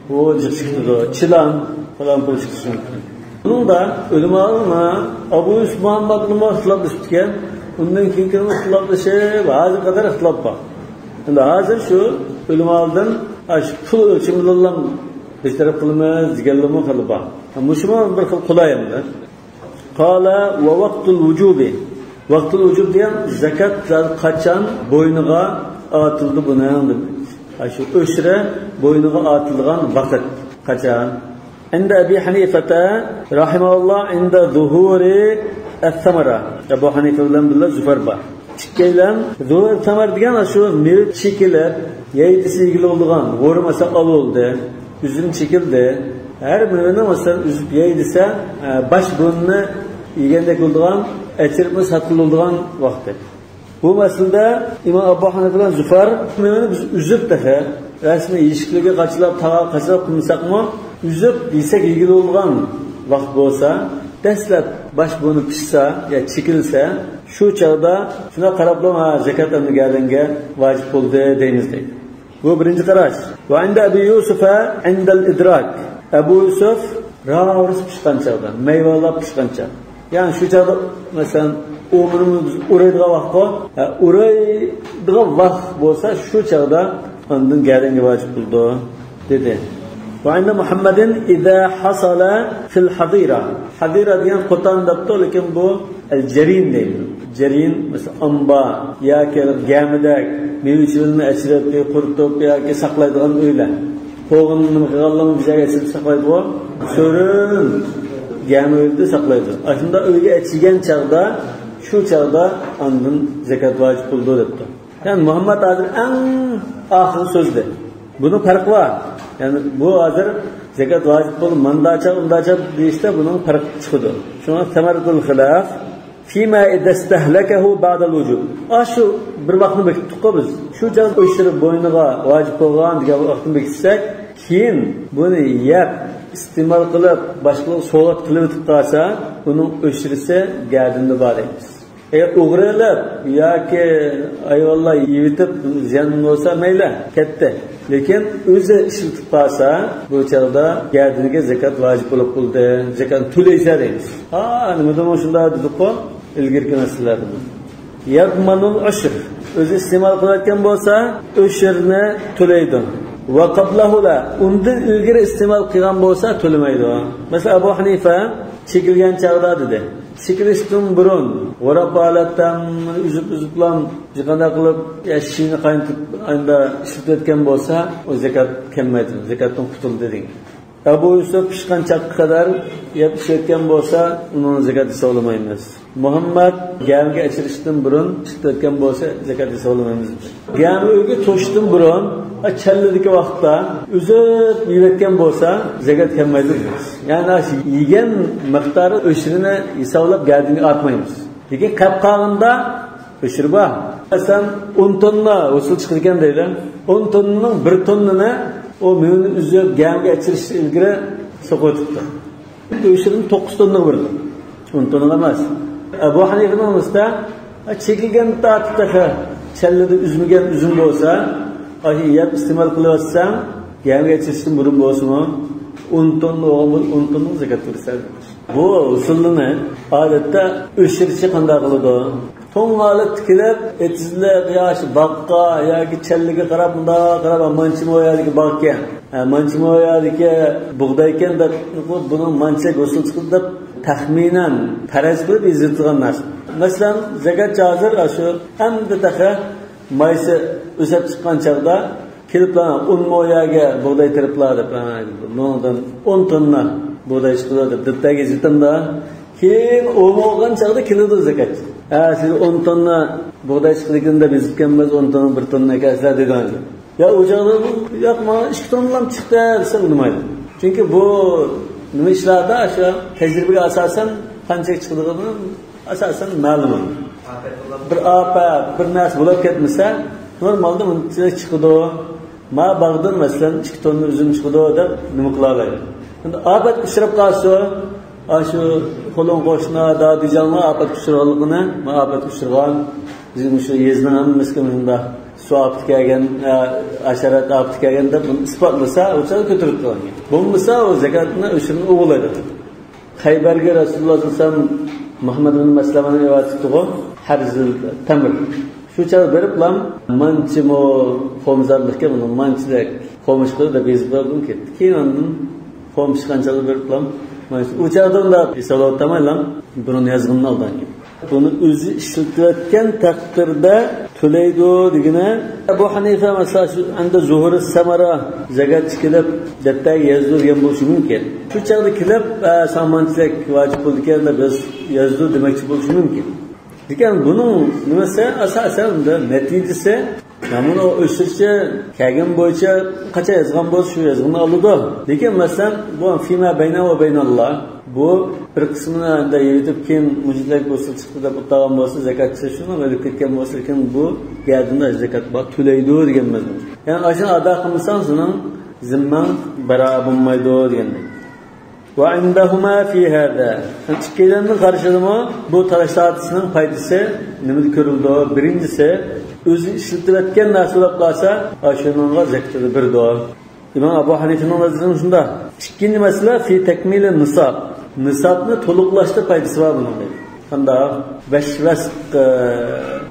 بۇ جىق چىقىدۇ. چىلان پالان پۇل چىقىشى مۇمكىن. بۇنىڭدا ئۆلىمالار ئەبۇ يۈسۈپ مۇھەممەدنىمۇ ئىختىلاپ ئېلىپتىكەن. ئۇندىن كېيىنكى ئىختىلاپلىشىپ، ھازىرغا قەدەر ئىختىلاپ بار. ئەمدى ھازىر شۇ ئۆلىمالاردىن ئاشۇ پۇل ئۆلچىمىدىنلا بىر تەرەپ قىلىمىز دېگەنلىرىمۇ خېلى بار. مۇشۇمۇ بىر خىل قولاي ئەمدى. قال ووقت الوجوب. ۋاقتۇل ۋۇجۇب دېگەن زاكات قاچان بوينىغا ئارتىلىدۇ بۇنىڭ دېمەك. شۇ ئۆچرە بوينىغا ئارتىلىدىغان ۋاقىت قاچان؟ عند أبي حنيفة رحمه الله عند ظهور الثمرة. ئەبۇ ھەنىفە بىلەن بىللە زۇفەر بار. ئىككىيلەن، زۇھۇر سەمەر دېگەن شۇ مېۋە چېكىلىپ، يەيدىسى يېگىلى بولىدىغان، غورا مەسىلەن، ئالما بولدى، ئۈزۈم چېكىلدى. ھەر مېۋىنى، مەسىلەن، ئۈزۈپ يەيدىسە، ئە، باش بۇرنىنى يېگەندەك بولىدىغان، ئەچىرىپمۇ ساتقىلى بولىدىغان ۋاقتى. بۇ مەسىلىدە ئىمام ئەبۇ ھەنىفە بىلەن زۇفەر، مېۋىنى بىز ئۈزۈپ تېخى، رەسمىي يېشىكلىكى قاچىلاپ، تاغا قاچىلاپ قىلمىساقمۇ، ئۈزۈپ يېسەك يېگىلى بولىدىغان ۋاقىت بولسا، دەسلەپ باش بۇرنى پىشسا يا چېكىلسە، شۇ چاغدا شۇنداق قاراپلا، ھا، زاكات ئەمدى گەدەنگە ۋاجىپ بولدى دەيمىز دەيدۇ. بۇ بىرىنچى قاراش. وعند أبي يوسف عند الإدراك. ئەبۇ يۈسۈف راۋۇرۇس پىشقان چاغدا، مەيۋانلاپ پىشقان چاغ. يەنى شۇ چاغدا، مەسىلەن، ئۇ مېنى ئۇرايدىغان ۋاقىتقۇ، ھە، ئۇرايدىغان ۋاقىت بولسا، شۇ چاغدا ئاندىن گەدەنگە ۋاجىپ بولىدۇ، دېدى. وعند محمد إذا حصل في الحظيرة. ھەزىرە دېگەن قوتان دەپتۇ، لېكىن بۇ ئەل جەرىن دەيدۇ. جەرىن، مەسىلەن، ئامبار ياكى گەمىدەك مېۋە-چېۋىلىرىنى ئەچىرىپ، قۇرۇتۇپ ياكى ساقلايدىغان ئۆيلەر. قوغۇننى نېمە قىلغانلىرىنى بىزگە ئېچىپ ساقلايدىغۇ. سۆرۈن گەمە ئۆيدە ساقلايدۇ. ئاشۇنداق ئۆيگە ئەچىگەن چاغدا، شۇ چاغدا ئاندىن زاكات ۋاجىپ بولىدۇ دەپتۇ. يەنى مۇھەممەد ھازىر ئەڭ ئاخىرى سۆزدى. بۇنىڭ پەرقى بار. يەنى بۇ ھازىر زاكات ۋاجىپ بولۇپ، مانداچا، ئۇنداچا دېيىشتە بۇنىڭ پەرقى چىقىدۇ. شۇڭا ثمرة الخلاف فيما إذا استهلكه بعد الوجوب. ئاشۇ بىر ۋاقىتنى بېكىتتۇققۇ بىز. شۇ چاغدا ئۆچۈرۈپ بوينىغا ۋاجىپ بولغان دېگەن ۋاقىتنى بېكىتسەك، كېيىن بۇنى يەپ، ئىستېمال قىلىپ، باشقىلارغا سوۋغات قىلىۋېتىپ قالسا، ئۇنىڭ ئۆشرىسى گەدىنىدە بار دەيمىز. ئەگەر ئوغرى ئېلىپ ياكى ھايۋانلار يېۋېتىپ زىيان بولسا مەيلى، كەتتى. لېكىن ئۆزى ئىشلىتىپ قالسا، بۇ چاغدا گەدىنىگە زاكات ۋاجىپ بولۇپ قالدى. زاكاتنى تۆلەيسەن دەيمىز. ھا، نېمىدىمۇ شۇنداق دېدۇققۇ، ئىلگىرىكى مەسىلىلەردىمۇ. يەزمەنۇل ئۇشر. ئۆزى ئىستېمال قىلىۋەتكەن بولسا، ئۆشرنى تۆلەيدۇ. ۋە قابلەھۇلا، ئۇندىن ئىلگىرى ئىستېمال قىلغان بولسا، تۆلىمەيدۇ. مەسىلەن، ئەبۇ ھەنىفە چېكىلگەن چاغدا دېدى، چېكىلىشتىن بۇرۇن غۇراپ ھالەتتە ئۈزۈپ-ئۈزۈپلا قانداق قىلىپ، يا شىنى قاينىتىپ، ئاندا ئىشلىتىۋەتكەن بولسا، ئۇ زاكات كەلمەيدۇ، زاكاتتىن قۇتۇلدى دېگەن. ئەبۇ يۈسۈپ پىشقان چاغقا قەدەر يەپ ئىشلەتكەن بولسا، ئۇنىڭ زاكات ھېسابلىمايمىز. مۇھەممەد گەمگە ئەچىرىشتىن بۇرۇن ئىشلىتىۋەتكەن بولسا، زاكات ھېسابلىمايمىز. گەمگە ئۆيگە توشۇشتىن بۇرۇن، چەللىدىكى ۋاقىتتا ئۈزۈپ يېيىۋەتكەن بولسا، زاكات كەلمەيدۇ دەيمىز. يەنى ئاشۇ يېگەن مىقدارى ئۆشرىنى ھېسابلاپ گەدىنىگە ئارتمايمىز. لېكىن قېلىپ قالغىنىدا ئۆشرى بار. مەسىلەن، ئون توننا ھوسۇل چىقىدىكەن دەيلى. ئون توننىنىڭ بىر توننىنى ئۇ مېۋىنى ئۈزۈپ، گەمگە ئەچىرىشتىن ئىلگىرى سوقۇۋېتىپتۇ. ئۆشرىنى توققۇز توننىغا بۆلدى. ئون توننىغا ئەمەس. ئەبۇ ھەنىفىنىڭ ئۈستىدە چېكىلگەن تارتىپ تېخى چەللىدە ئۈزمىگەن ئۈزۈم بولسا، ئاشۇ يەپ ئىستېمال قىلىۋەتسەڭ، گەمگە ئەچىرىشتىن بۇرۇن بولسىمۇ، ئون توننا بولغان بولسا، ئون توننىغا زاكات بېرىسەن. بۇ ھوسۇلنى ئادەتتە ئۆشرىچى قانداق قىلىدۇ؟ توڭ ھالەتتە كېلىپ، ئېتىزلىق يا شۇ باغقا ياكى چەللىگە قاراپ، مۇنداق قاراپ، مانچە مو يەردىكى باغ ئىكەن، ھە، مانچە مو يەردىكى بۇغداي ئىكەن دەپ، بۇنىڭ مانچە ھوسۇل چىقىدۇ دەپ تەخمىنەن پەرەز قىلىپ يېزىلىدىغان نەرسە. مەسىلەن، زاكاتچى ھازىر شۇ ئەمدى تېخى مايسا ئۆسۈپ چىققان چاغدا كېلىپلا ئون مو يەرگە بۇغداي تېرىپلا دەپ، ھە، بۇنىڭدىن ئون توننا بۇغداي چىقىدۇ دەپ دەپتەرگە يېزىۋېتىمدا، كېيىن ئون مو بولغان چاغدا كېلىدۇ زاكاتچى. ھە، سىز ئون توننا بۇغداي چىقىدىكەن دەپ يېزىۋېتىپكەنمىز، ئون توننا، بىر توننا ئەكەلسىلەر دېدى. يا ئۇ چاغدا، ياق، ماڭا ئىككى توننىلام چىقتى دېسە ئۇنىمايدۇ. چۈنكى بۇ نېمە ئىشلاردا شۇ تەجرىبىگە ئاساسەن قانچىلىك چىقىدىغىنى ئاساسەن مەلۇم. بىر ئاپەت، بىر نەرسە بولۇپ كەتمىسە، نورمالدا بۇنچىلىك چىقىدۇ. ما باغدىن، مەسىلەن، ئىككى توننا ئۈزۈم چىقىدۇ دەپ نېمە قىلالايدۇ؟ ئەمدى ئاپەتكە ئۇچراپ قالسا، ئاشۇ قولۇڭ قوشنا، دادىجانغا ئاپەتكە ئۇچرىغانلىقىنى، ما ئاپەتكە ئۇچرىغان، بىزنىڭ شۇ يېزىنىڭ ھەممىسىگە مۇشۇنداق سۇ ئاپىتى كەلگەن، ئە، ھاشارات ئاپىتى كەلگەن دەپ بۇنى ئىسپاتلىسا، ئۇ چاغدا كۆتۈرۈپ تۇرغان گەپ. بولمىسا، ئۇ زاكاتنى ئۆشرىنى ئوغرىلايدۇ. خەيبەرگە رەسۇلۇللا سەللەللاھۇ ئەلەيھى ۋەسەللەم مۇھەممەد ئىبن مەسلەمەنى رىۋايەت قىلىپتىغۇ، ھەرزىل تەمر. شۇ چاغدا بېرىپلا، مانچىمۇ خۇمزادلىقكە بۇنىڭ مانچىدەك خۇمۇش قىلىپ دەپ يېزىپ بەرگۈم كەتتى. كېيىن ئاندىن خۇمۇش چىققان چاغدا بېرىپلا، مانچە ئۇ چاغدا ئۇنداق ھېسابلاپ ئولتۇرمايلا، بۇرۇن يازغىنىنى ئالدىن كېلىپ. بۇنى ئۆزى ئىشلىتىۋەتكەن تەقدىردە تۆلەيدۇ دېگىنى، ئەبۇ ھەنىفە، مەسىلەن، شۇ ئەمدى زۇھۇرى سەمەرە زاكاتچى كېلىپ دەپتەرگە يازدۇر دېگەن بولۇشى مۇمكىن. شۇ چاغدا كېلىپ، ئە، ساڭا مانچىلىك ۋاجىپ بولىدىكەن دەپ ياز-، يازدۇر دېمەكچى بولۇشى مۇمكىن. لېكىن بۇنىڭ نېمىسى، ئاساسەن، نەتىجىسى، مانا بۇنى ئۆشرىچى كەلگەن بويىچە قاچان يازغان بولسا، شۇ يازغىنى ئالىدۇ. لېكىن، مەسىلەن، بۇ فىما بەينە ۋە بەينەللا، بۇ بىر قىسمىنى ئەمدى يېيىۋېتىپ، كېيىن مۇشۇنداك ھوسۇل چىقتى دەپ ئۇتالغان بولسا، زاكاتچى شۇنىڭ ئۆلۈپ كەتكەن بولسا، لېكىن بۇ گەدىنىڭ زاكاتى بار، تۆلەيدۇ دېگەن مەزمۇن. يەنى ئاشۇنى ئادا قىلمىساڭ، سېنىڭ زىممەڭ بىراۋ بولمايدۇ دېگەندەك. ۋە ئىندەھۇما فى ھازا. ئىككىيلەننىڭ قارىشىدىمۇ بۇ تالاش تارتىشنىڭ پايدىسى نېمىدە كۆرۈلىدۇ؟ بىرىنچىسى، ئۆزى ئىشلىتىۋەتكەن نەرسە بولۇپ قالسا، ئاشۇنىڭغا زاكىتىنى بېرىدۇ. ئىمام ئەبۇ ھەنىفىنىڭ نەزىرىدە شۇنداق. ئىككىنچى مەسىلە، فى تەكمىلى نىساب. نىسابنى تولۇقلاشتا پايدىسى بار بۇنىڭ. قانداق؟ بەش ۋەسق، ئە،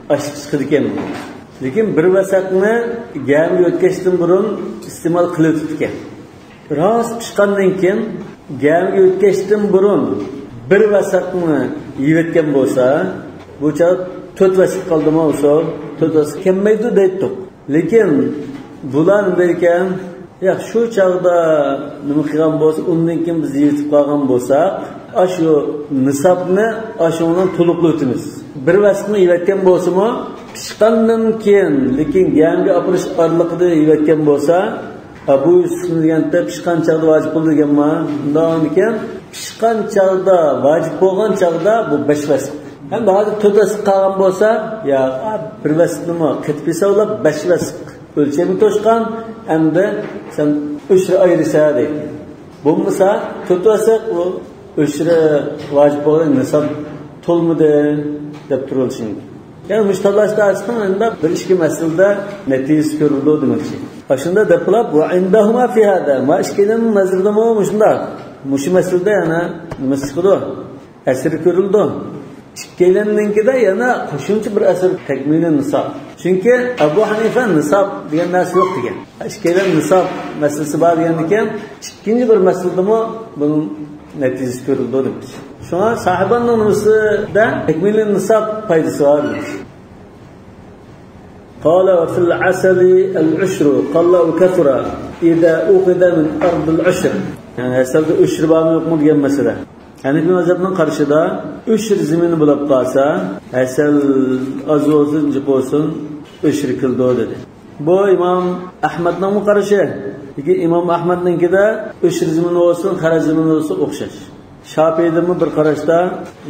ئاشلىق چىقىدىكەن. لېكىن بىر ۋەسەقنى گەمگە ئۆتكەچتىن بۇرۇن ئىستېمال قىلىۋېتىپتىكەن. راست پىشقاندىن كېيىن، گەمگە ئۆتكەچتىن بۇرۇن بىر ۋەسەقنى يېيىۋەتكەن بولسا، بۇ چاغ تۆت ۋەسەق قالدىمۇ، ئۇسۇل تۆت ۋەسەق كەلمەيدۇ دەيتتۇق. لېكىن بۇلار نېمە دەيدىكەن؟ ياق، شۇ چاغدا نېمە قىلغان بولسا، ئۇندىن كېيىن بىز يېيىۋېتىپ قالغان بولساق، ئاشۇ نىسابنى ئاشۇنىڭ تولۇقلاۋېتىمىز. بىر ۋەسەقنى يېيىۋەتكەن بولسىمۇ، پىشقاندىن كېيىن، لېكىن گەمگە ئاپىرىش ئارىلىقىدا يېيىۋەتكەن بولسا، ھە، بۇ يۈسۈفنى دېگەندە پىشقان چاغدا ۋاجىپ بولىدۇ دېگەنما؟ ئۇنداقكەن، پىشقان چاغدا ۋاجىپ بولغان چاغدا بۇ بەش ۋەسق. ئەمدى ھازىر تۆت ۋەسق قالغان بولسا، يا، بىر ۋەسقنىمۇ قېتىپ ھېسابلاپ، بەش ۋەسق ئۆلچەمگە توشقان، ئەمدى سەن ئۆشرە ئايرىسا دەيدۇ. بولمىسا، تۆت ۋەسىق ئۇ ئۆشرە ۋاجىپ بولغان نىساب تولمىدى دەپ تۇرۇلۇشى مۇمكىن. يەنى مۇشۇ تاللاشتا ئاچىقىنى ئەمدى بىر ئىككى مەسىلىدە نەتىجىسى كۆرۈلىدۇ دېمەكچى. ئاشۇنداق دەپ قىلىپ، ۋە ئىندەھۇما فى ھادا، ما ئىككىيلەننىڭ نەزىرىدىمۇ مۇشۇنداق. مۇشۇ مەسىلىدە يەنە نېمىسى چىقىدۇ؟ ئەسىرى كۆرۈلىدۇ. ئىككىيلەننىڭكىدە يەنە قوشۇمچە بىر ئەسىر تەكمىلى نىساب. چۈنكى ئەبۇ ھەنىفە نىساب دېگەن نەرسە يوق دېگەن. ئىككىيلەن نىساب مەسىلىسى بار دېگەندىكىن، ئىككىنچى بىر مەسىلىدىمۇ بۇنىڭ نەتىجىسى كۆرۈلىدۇ دېمەكچى. شۇڭا ساھىباننىڭ نېمىسىدە تەكمىلى نىساب پايدىسى بار دېمەكچى. قال وفي العسل العشر قل أو كثر إذا أخذ من أرض العشر. يەنى ھەسەلدە ئۆشرە بارمۇ يوقمۇ دېگەن مەسىلە. ھەنىفىي مەزھەپنىڭ قارىشىدا ئۆشرە زېمىنى بولۇپ قالسا، ھەسەل ئاز بولسۇن، جىق بولسۇن، ئۆشرە كېلىدۇ دېدى. بۇ ئىمام ئەھمەدنىڭمۇ قارىشى. لېكىن ئىمام ئەھمەدنىڭكىدە ئۆشرە زېمىنى بولسۇن، خەرەج زېمىنى بولسۇن ئوخشاش. شاپىئىدىمۇ بىر قاراشتا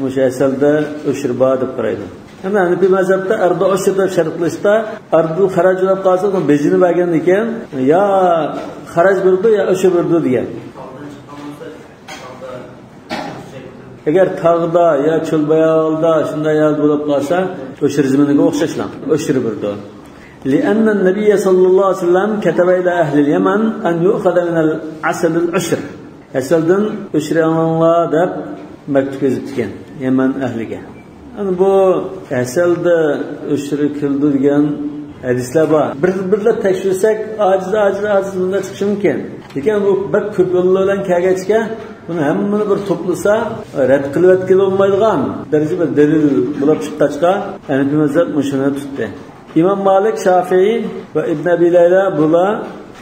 مۇشۇ ھەسەلدە ئۆشرە بار دەپ قارايدۇ. ئەمما ھەنىپىي مەزھەپتە ئەردە ئۆشرە دەپ شەرت قىلىشتا ئەردە خەرەج دەپ قالسا، ئۇنى بېجىنى بەرگەندىكىن يا خەرەج بېرىدۇ، يا ئۆشرە بېرىدۇ دېگەن. ئەگەر تاغدا يا چۆل باياۋاندا شۇنداق يەردە بولۇپ قالسا، ئۆشرە زېمىنىگە ئوخشاشلا ئۆشرە بېرىدۇ. لأن النبي صلى الله عليه وسلم كتب إلى أهل اليمن أن يؤخذ من العسل العشر. ھەسەلدىن ئۆشرە ئېلىڭلار دەپ مەكتۇپ يېزىپتىكەن يەمەن ئەھلىگە. يەنى بۇ ھەسەلدە ئۆشرە كېلىدۇ دېگەن ھەدىسلەر بار. بىر بىرلەپ تەكشۈرسەك، ئاجىز، ئاجىز، ئاجىز بۇنداق چىقىشى مۇمكىن. لېكىن بۇ بەك كۆپ يوللار بىلەن كەلگەچكە، بۇنى ھەممىنى بىر توپلىسا، رەت قىلىۋەتكىلى بولمايدىغان دەرىجىدە بىر دەلىل بولۇپ چىققاچقا، ھەنىپىي مەزھەپ مۇشۇنى تۇتتى. ئىمام مالىك، شافىئىي ۋە ئىبن ئەبى لەيلا بۇلار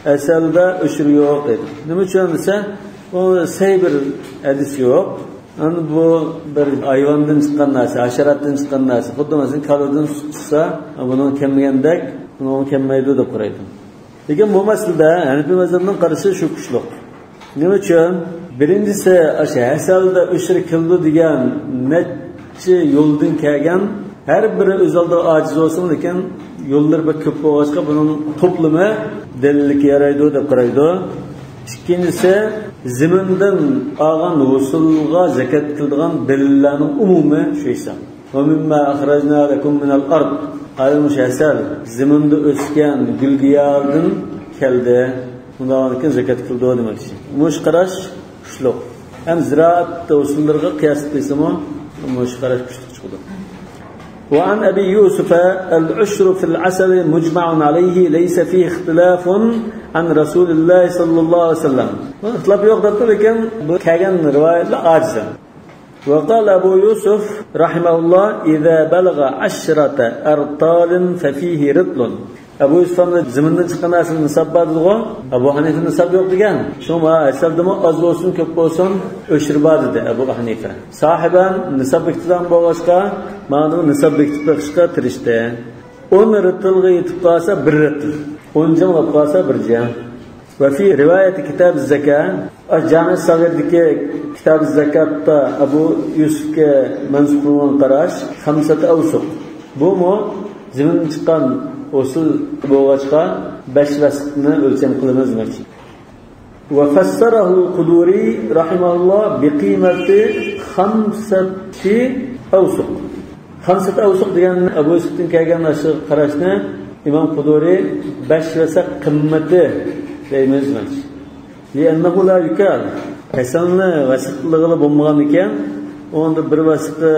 ھەسەلدە ئۆشرە يوق دەيدۇ. نېمە ئۈچۈن دېسە، ئۇ سەھىھ بىر ھەدىس يوق. ئەمدى بۇ بىر ھايۋاندىن چىققان نەرسە، ھاشاراتتىن چىققان نەرسە. خۇددى مەسىلەن، كالىدىن سۈت چىقسا، بۇنىڭ كەممىگەندەك، بۇنىڭ كەممەيدۇ دەپ قارايدۇ. لېكىن بۇ مەسىلىدە ھەنىپىي مەزھەپنىڭ قارىشى شۇ كۈچلۈك. نېمە ئۈچۈن؟ بىرىنچىسى، ئاشۇ ھەسەلدە ئۆشرە كېلىدۇ دېگەن نەچچە يولدىن كەلگەن، ھەر بىرى ئۆز ئالدىغا ئاجىز بولسىمۇ، لېكىن يوللىرى بەك كۆپ بولغاچقا، بۇنىڭ توپلىمى دەلىللىككە يارايدۇ دەپ قارايدۇ. ئىككىنچىسى، زېمىندىن ئالغان ھوسۇلغا زەكەت كېلىدىغان دەلىللەرنىڭ ئومۇمى شۇ ھېساب. ومما أخرجنا لكم من الأرض. ھازىر مۇشۇ ھەسەل زېمىندا ئۆسكەن گۈلگىياھلاردىن كەلدى. ئۇنداقتىن كېيىن زەكەت كېلىدۇ دېمەكچى. مۇشۇ قاراش كۈچلۈك. ھەم زىرائەت ھوسۇللىرىغا قىياس قىلسىمۇ، مۇشۇ قاراش كۈچلۈك چىقىدۇ. وعن أبي يوسف العشر في العسل مجمع عليه ليس فيه اختلاف عن رسول الله صلى الله عليه وسلم. ئىختىلاپ يوق دەپتۇ، لېكىن بۇ كەلگەن رىۋايەتلەر ئاجىز. وقال أبو يوسف رحمه الله: إذا بلغ عشرة أرطال ففيه رطل. ئەبۇ يۈسۈف ئەمدى زېمىندىن چىققان نەرسىنى نىساب بار دېدىغۇ؟ ئەبۇ ھەنىفە نىساب يوق دېگەن. شۇڭا ھەسەلدىمۇ ئاز بولسۇن، كۆپ بولسۇن، ئۆشرە بار دېدى ئەبۇ ھەنىفە. ساھىبان نىساب بېكىتىدىغان بولغاچقا، مانا نىساب بېكىتىپ بېقىشقا تىرىشتى. ئون رىتىلغا يېتىپ قالسا بىر رىتىل، ئون جىڭ بولۇپ قالسا بىر جىڭ. وفي رواية كتاب الزكاة، جامع الصغيردىكى كتاب الزكاة تا أبو يوسفكە مەنسۇب قىلىنغان قاراش خمسة أوسق. بۇمۇ زېمىندىن چىققان ھوسۇل بولغاچقا، بەش ۋەسقنى ئۆلچەم قىلىمىز دېمەكچى. وفسره القدوري رحمه الله بقيمة خمسة أوسق. خمسة أوسق دېگەن ئەبۇ يۈسۈفتىن كەلگەن ئاشۇ قاراشنى ئىمام قۇدۇرى بەش ۋەسەق قىممىتى دەيمىز دېمەكچى. لأنه لا يكال. ھەسەلنى ۋەسىق قىلغىلى بولمىغان ئىكەن، ئۇندا بىر ۋەسىقى،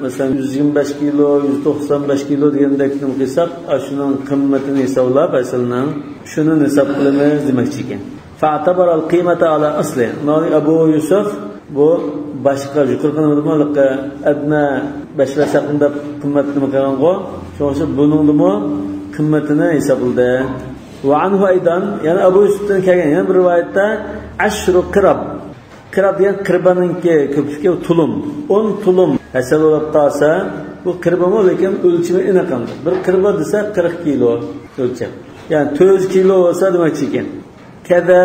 مەسىلەن، يۈز يىگىرمە بەش كىلو، يۈز توقسان بەش كىلو دېگەندەك قىلساق، ئاشۇنىڭ قىممىتىنى ھېسابلاپ، ھەسەلنىڭ شۇنى نىساب قىلىمىز دېمەكچى ئىكەن. فاعتبر القيمة على أصله. مانا ئەبۇ يۈسۈف بۇ باشقا يۇقىرىقى نېمىدىمۇ، ئەدنە بەش ۋەسەقنى دەپ قىممەت نېمە قىلغانغۇ؟ شۇڭا بۇنىڭدىمۇ قىممىتىنى ھېسابلىدى. وعنه أيضا، يەنە ئەبۇ يۈسۈفتىن كەلگەن يەنە بىر رىۋايەتتە، عشر قرب. قىراب دېگەن قىرباننىڭكى كۆپلۈكى، تۇلۇم. ئون تۇلۇم ھەسەل بولۇپ قالسا، بۇ قىربىمۇ، لېكىن ئۆلچىمى ئېنىق ئەمدى. بىر قىربا دېسە، قىرىق كىلو ئۆلچەم. يەنى تۆت يۈز كىلو بولسا دېمەكچى ئىكەن. كذا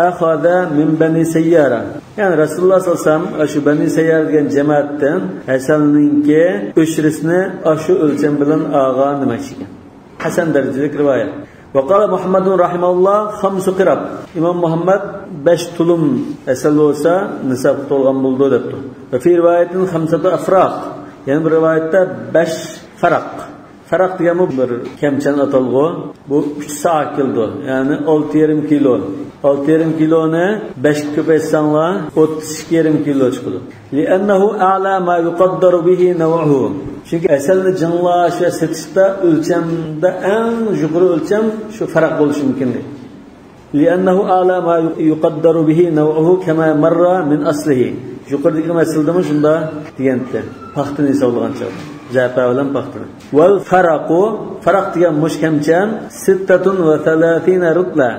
أخذ من بني سيارة. يەنى رەسۇلۇللاھ سەللەللاھۇ ئەلەيھى ۋەسەللەم ئاشۇ بەنى سەييارە دېگەن جەمەتتىن ھەسەلنىڭكى ئۆشرىسىنى ئاشۇ ئۆلچەم بىلەن ئالغان دېمەكچى ئىكەن. ھەسەن دەرىجىلىك رىۋايەت. وقال محمد رحمه الله: خمس قرب. ئىمام مۇھەممەد: بەش تۇلۇم ھەسەل بولسا نىسابقا تولغان بولىدۇ، دەپتۇ. وفي رواية: خمسة أفراق. يەنە بىر رىۋايەتتە: بەش فەرەق. فەرەق دېگەن بۇ بىر كەمچەن ئاتالغۇ. بۇ ئۈچ سائا كېلىدۇ. يەنى ئالتە يېرىم كىلو. ئالتە يېرىم كىلونى بەشكە كۆپەيتسەڭلار، ئوتتۇز ئىككى يېرىم كىلو چىقىدۇ. لأنه أعلى ما يقدر به نوعه. چۈنكى ھەسەلنى جىڭلاش ۋە سېتىشتا ئۆلچەمدە ئەڭ يۇقىرى ئۆلچەم شۇ فەرەق بولۇشى مۇمكىن. لأنه أعلى ما يقدر به نوعه كما مر من أصله. يۇقىرىدىكى مەسىلىدىمۇ شۇنداق دېگەنتى. پاختىنى ھېسابلىغان چاغدا. زەپە بىلەن پاختىنى. والفرق، فەرەق دېگەن مۇشۇ كەمچەن، ستة وثلاثين رطلا.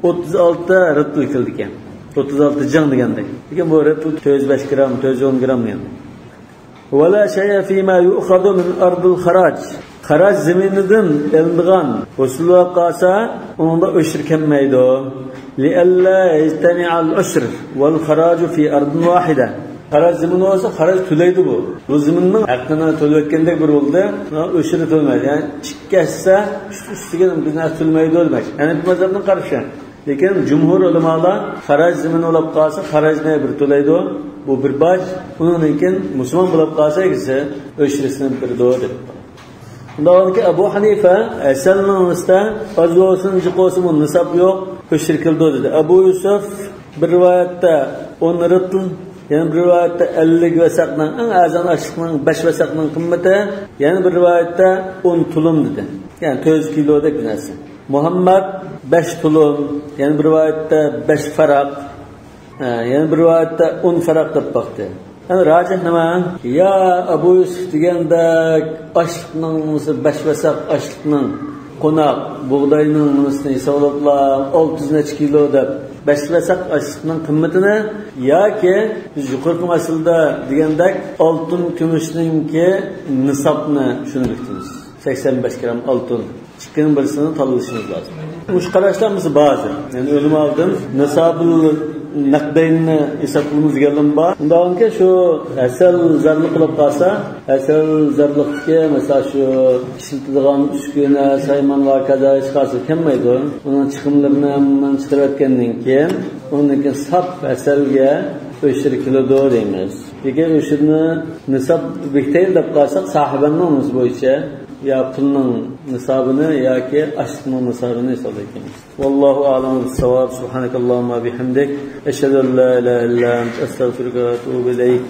ئوتتۇز ئالتە رطل كېلىدىكەن. ئوتتۇز ئالتە جىڭ دېگەندەك. لېكىن بۇ رطل تۆت يۈز بەش گرام، تۆت يۈز ئون گرام دېگەن. ولا شيء فيما يؤخذ من أرض الخراج. خەراج زېمىنىدىن ئېلىنىدىغان ھوسۇل بولۇپ قالسا، ئۇنىڭدا ئۆشۈر كەلمەيدۇ. لئلا يجتمع العشر والخراج في أرض واحدة. خەراج زېمىنى بولسا، خەراج تۆلەيدۇ بۇ. بۇ زېمىننىڭ ھەققىنى تۆلەۋەتكەندەك بىر بولدى. ئۆشۈرى تۆلىمەيدۇ. يەنى ئىككى ھەسسە ئۈستىگە بىر نەرسە تۆلىمەيدۇ دېمەك. ھەنەفىي مەزھەپنىڭ قارىشى. لېكىن جۇمھۇر ئۆلىمالار خەراج زېمىنى بولۇپ قالسا، خەراجنى بىر تۆلەيدۇ. بۇ بىر باج. ئۇنىڭدىن كېيىن مۇسۇلمان بولۇپ قالسا، ئىككىسى ئۆشرىسىنى بېرىدۇ دەپ. شۇنداق بولدىكى، ئەبۇ ھەنىفە ھەسەلنىڭ ئۈستىدە ئاز بولسۇن، جىق بولسۇن، بۇ نىساب يوق، ئۆشرە كېلىدۇ دېدى. ئەبۇ يۈسۈف بىر رىۋايەتتە ئون رىتل، يەنە بىر رىۋايەتتە ئەللىك ۋەسەقنىڭ، ئەڭ ئەرزان ئاشلىقنىڭ بەش ۋەسەقنىڭ قىممىتى، يەنە بىر رىۋايەتتە ئون تۇلۇم دېدى. يەنى تۆت يۈز كىلودەك بىر نەرسە. مۇھەممەد بەش تۇلۇم، يەنە بىر رىۋايەتتە بەش فەرەق، ھە، يەنە بىر رىۋايەتتە ئون فەرەق دەپ باقتى. يەنى راجىھ نېمە؟ يا ئەبۇ يۈسۈف دېگەندەك ئاشلىقنىڭ، مۇشۇ بەش ۋەسەق ئاشلىقنىڭ، قوناق، بۇغداينىڭ مۇنىسىنى ھېسابلاپلا ئالتە يۈز نەچچە كىلو دەپ، بەش ۋەسەق ئاشلىقنىڭ قىممىتىنى، ياكى بىز يۇقىرىقى مەسىلىدە دېگەندەك ئالتۇن كۈمۈشنىڭكى نىسابنى شۇنى بېكىتىمىز. سەكسەن بەش گرام ئالتۇن. ئىككىنىڭ بىرسىنى تاللىشىمىز لازىم. مۇشۇ قاراشلار مۇشۇ بازى. يەنى ئۆلىمالدىن نىسابىل نەقدەيننى ھېساب قىلىمىز دېگەنلىرىم بار. ئۇنداقكەن شۇ ھەسەل زەرلىق بولۇپ قالسا، ھەسەل زەرلىقتىكى، مەسىلەن، شۇ ئىشلىتىدىغان ئۈسكۈنە، سايمان ۋە كازا ھېچ قايسى كەلمەيدۇ. ئۇنىڭ چىقىملىرىنى ھەممىنى چىقىرىۋەتكەندىن كېيىن، ئۇنىڭدىن كېيىن ساپ ھەسەلگە ئۆشۈر كېلىدۇ دەيمىز. لېكىن ئۆشۈرنى نىساب بېكىتەيلى دەپ قالساق، ساھىبەننىڭ نومۇسى بويىچە يا پۇلنىڭ نىسابىنى ياكى ئاشلىقنىڭ نىسابىنى ھېسابلايدىكەنمىز. والله أعلم بالصواب. سبحانك اللهم وبحمدك، أشهد أن لا إله إلا أنت، أستغفرك وأتوب إليك.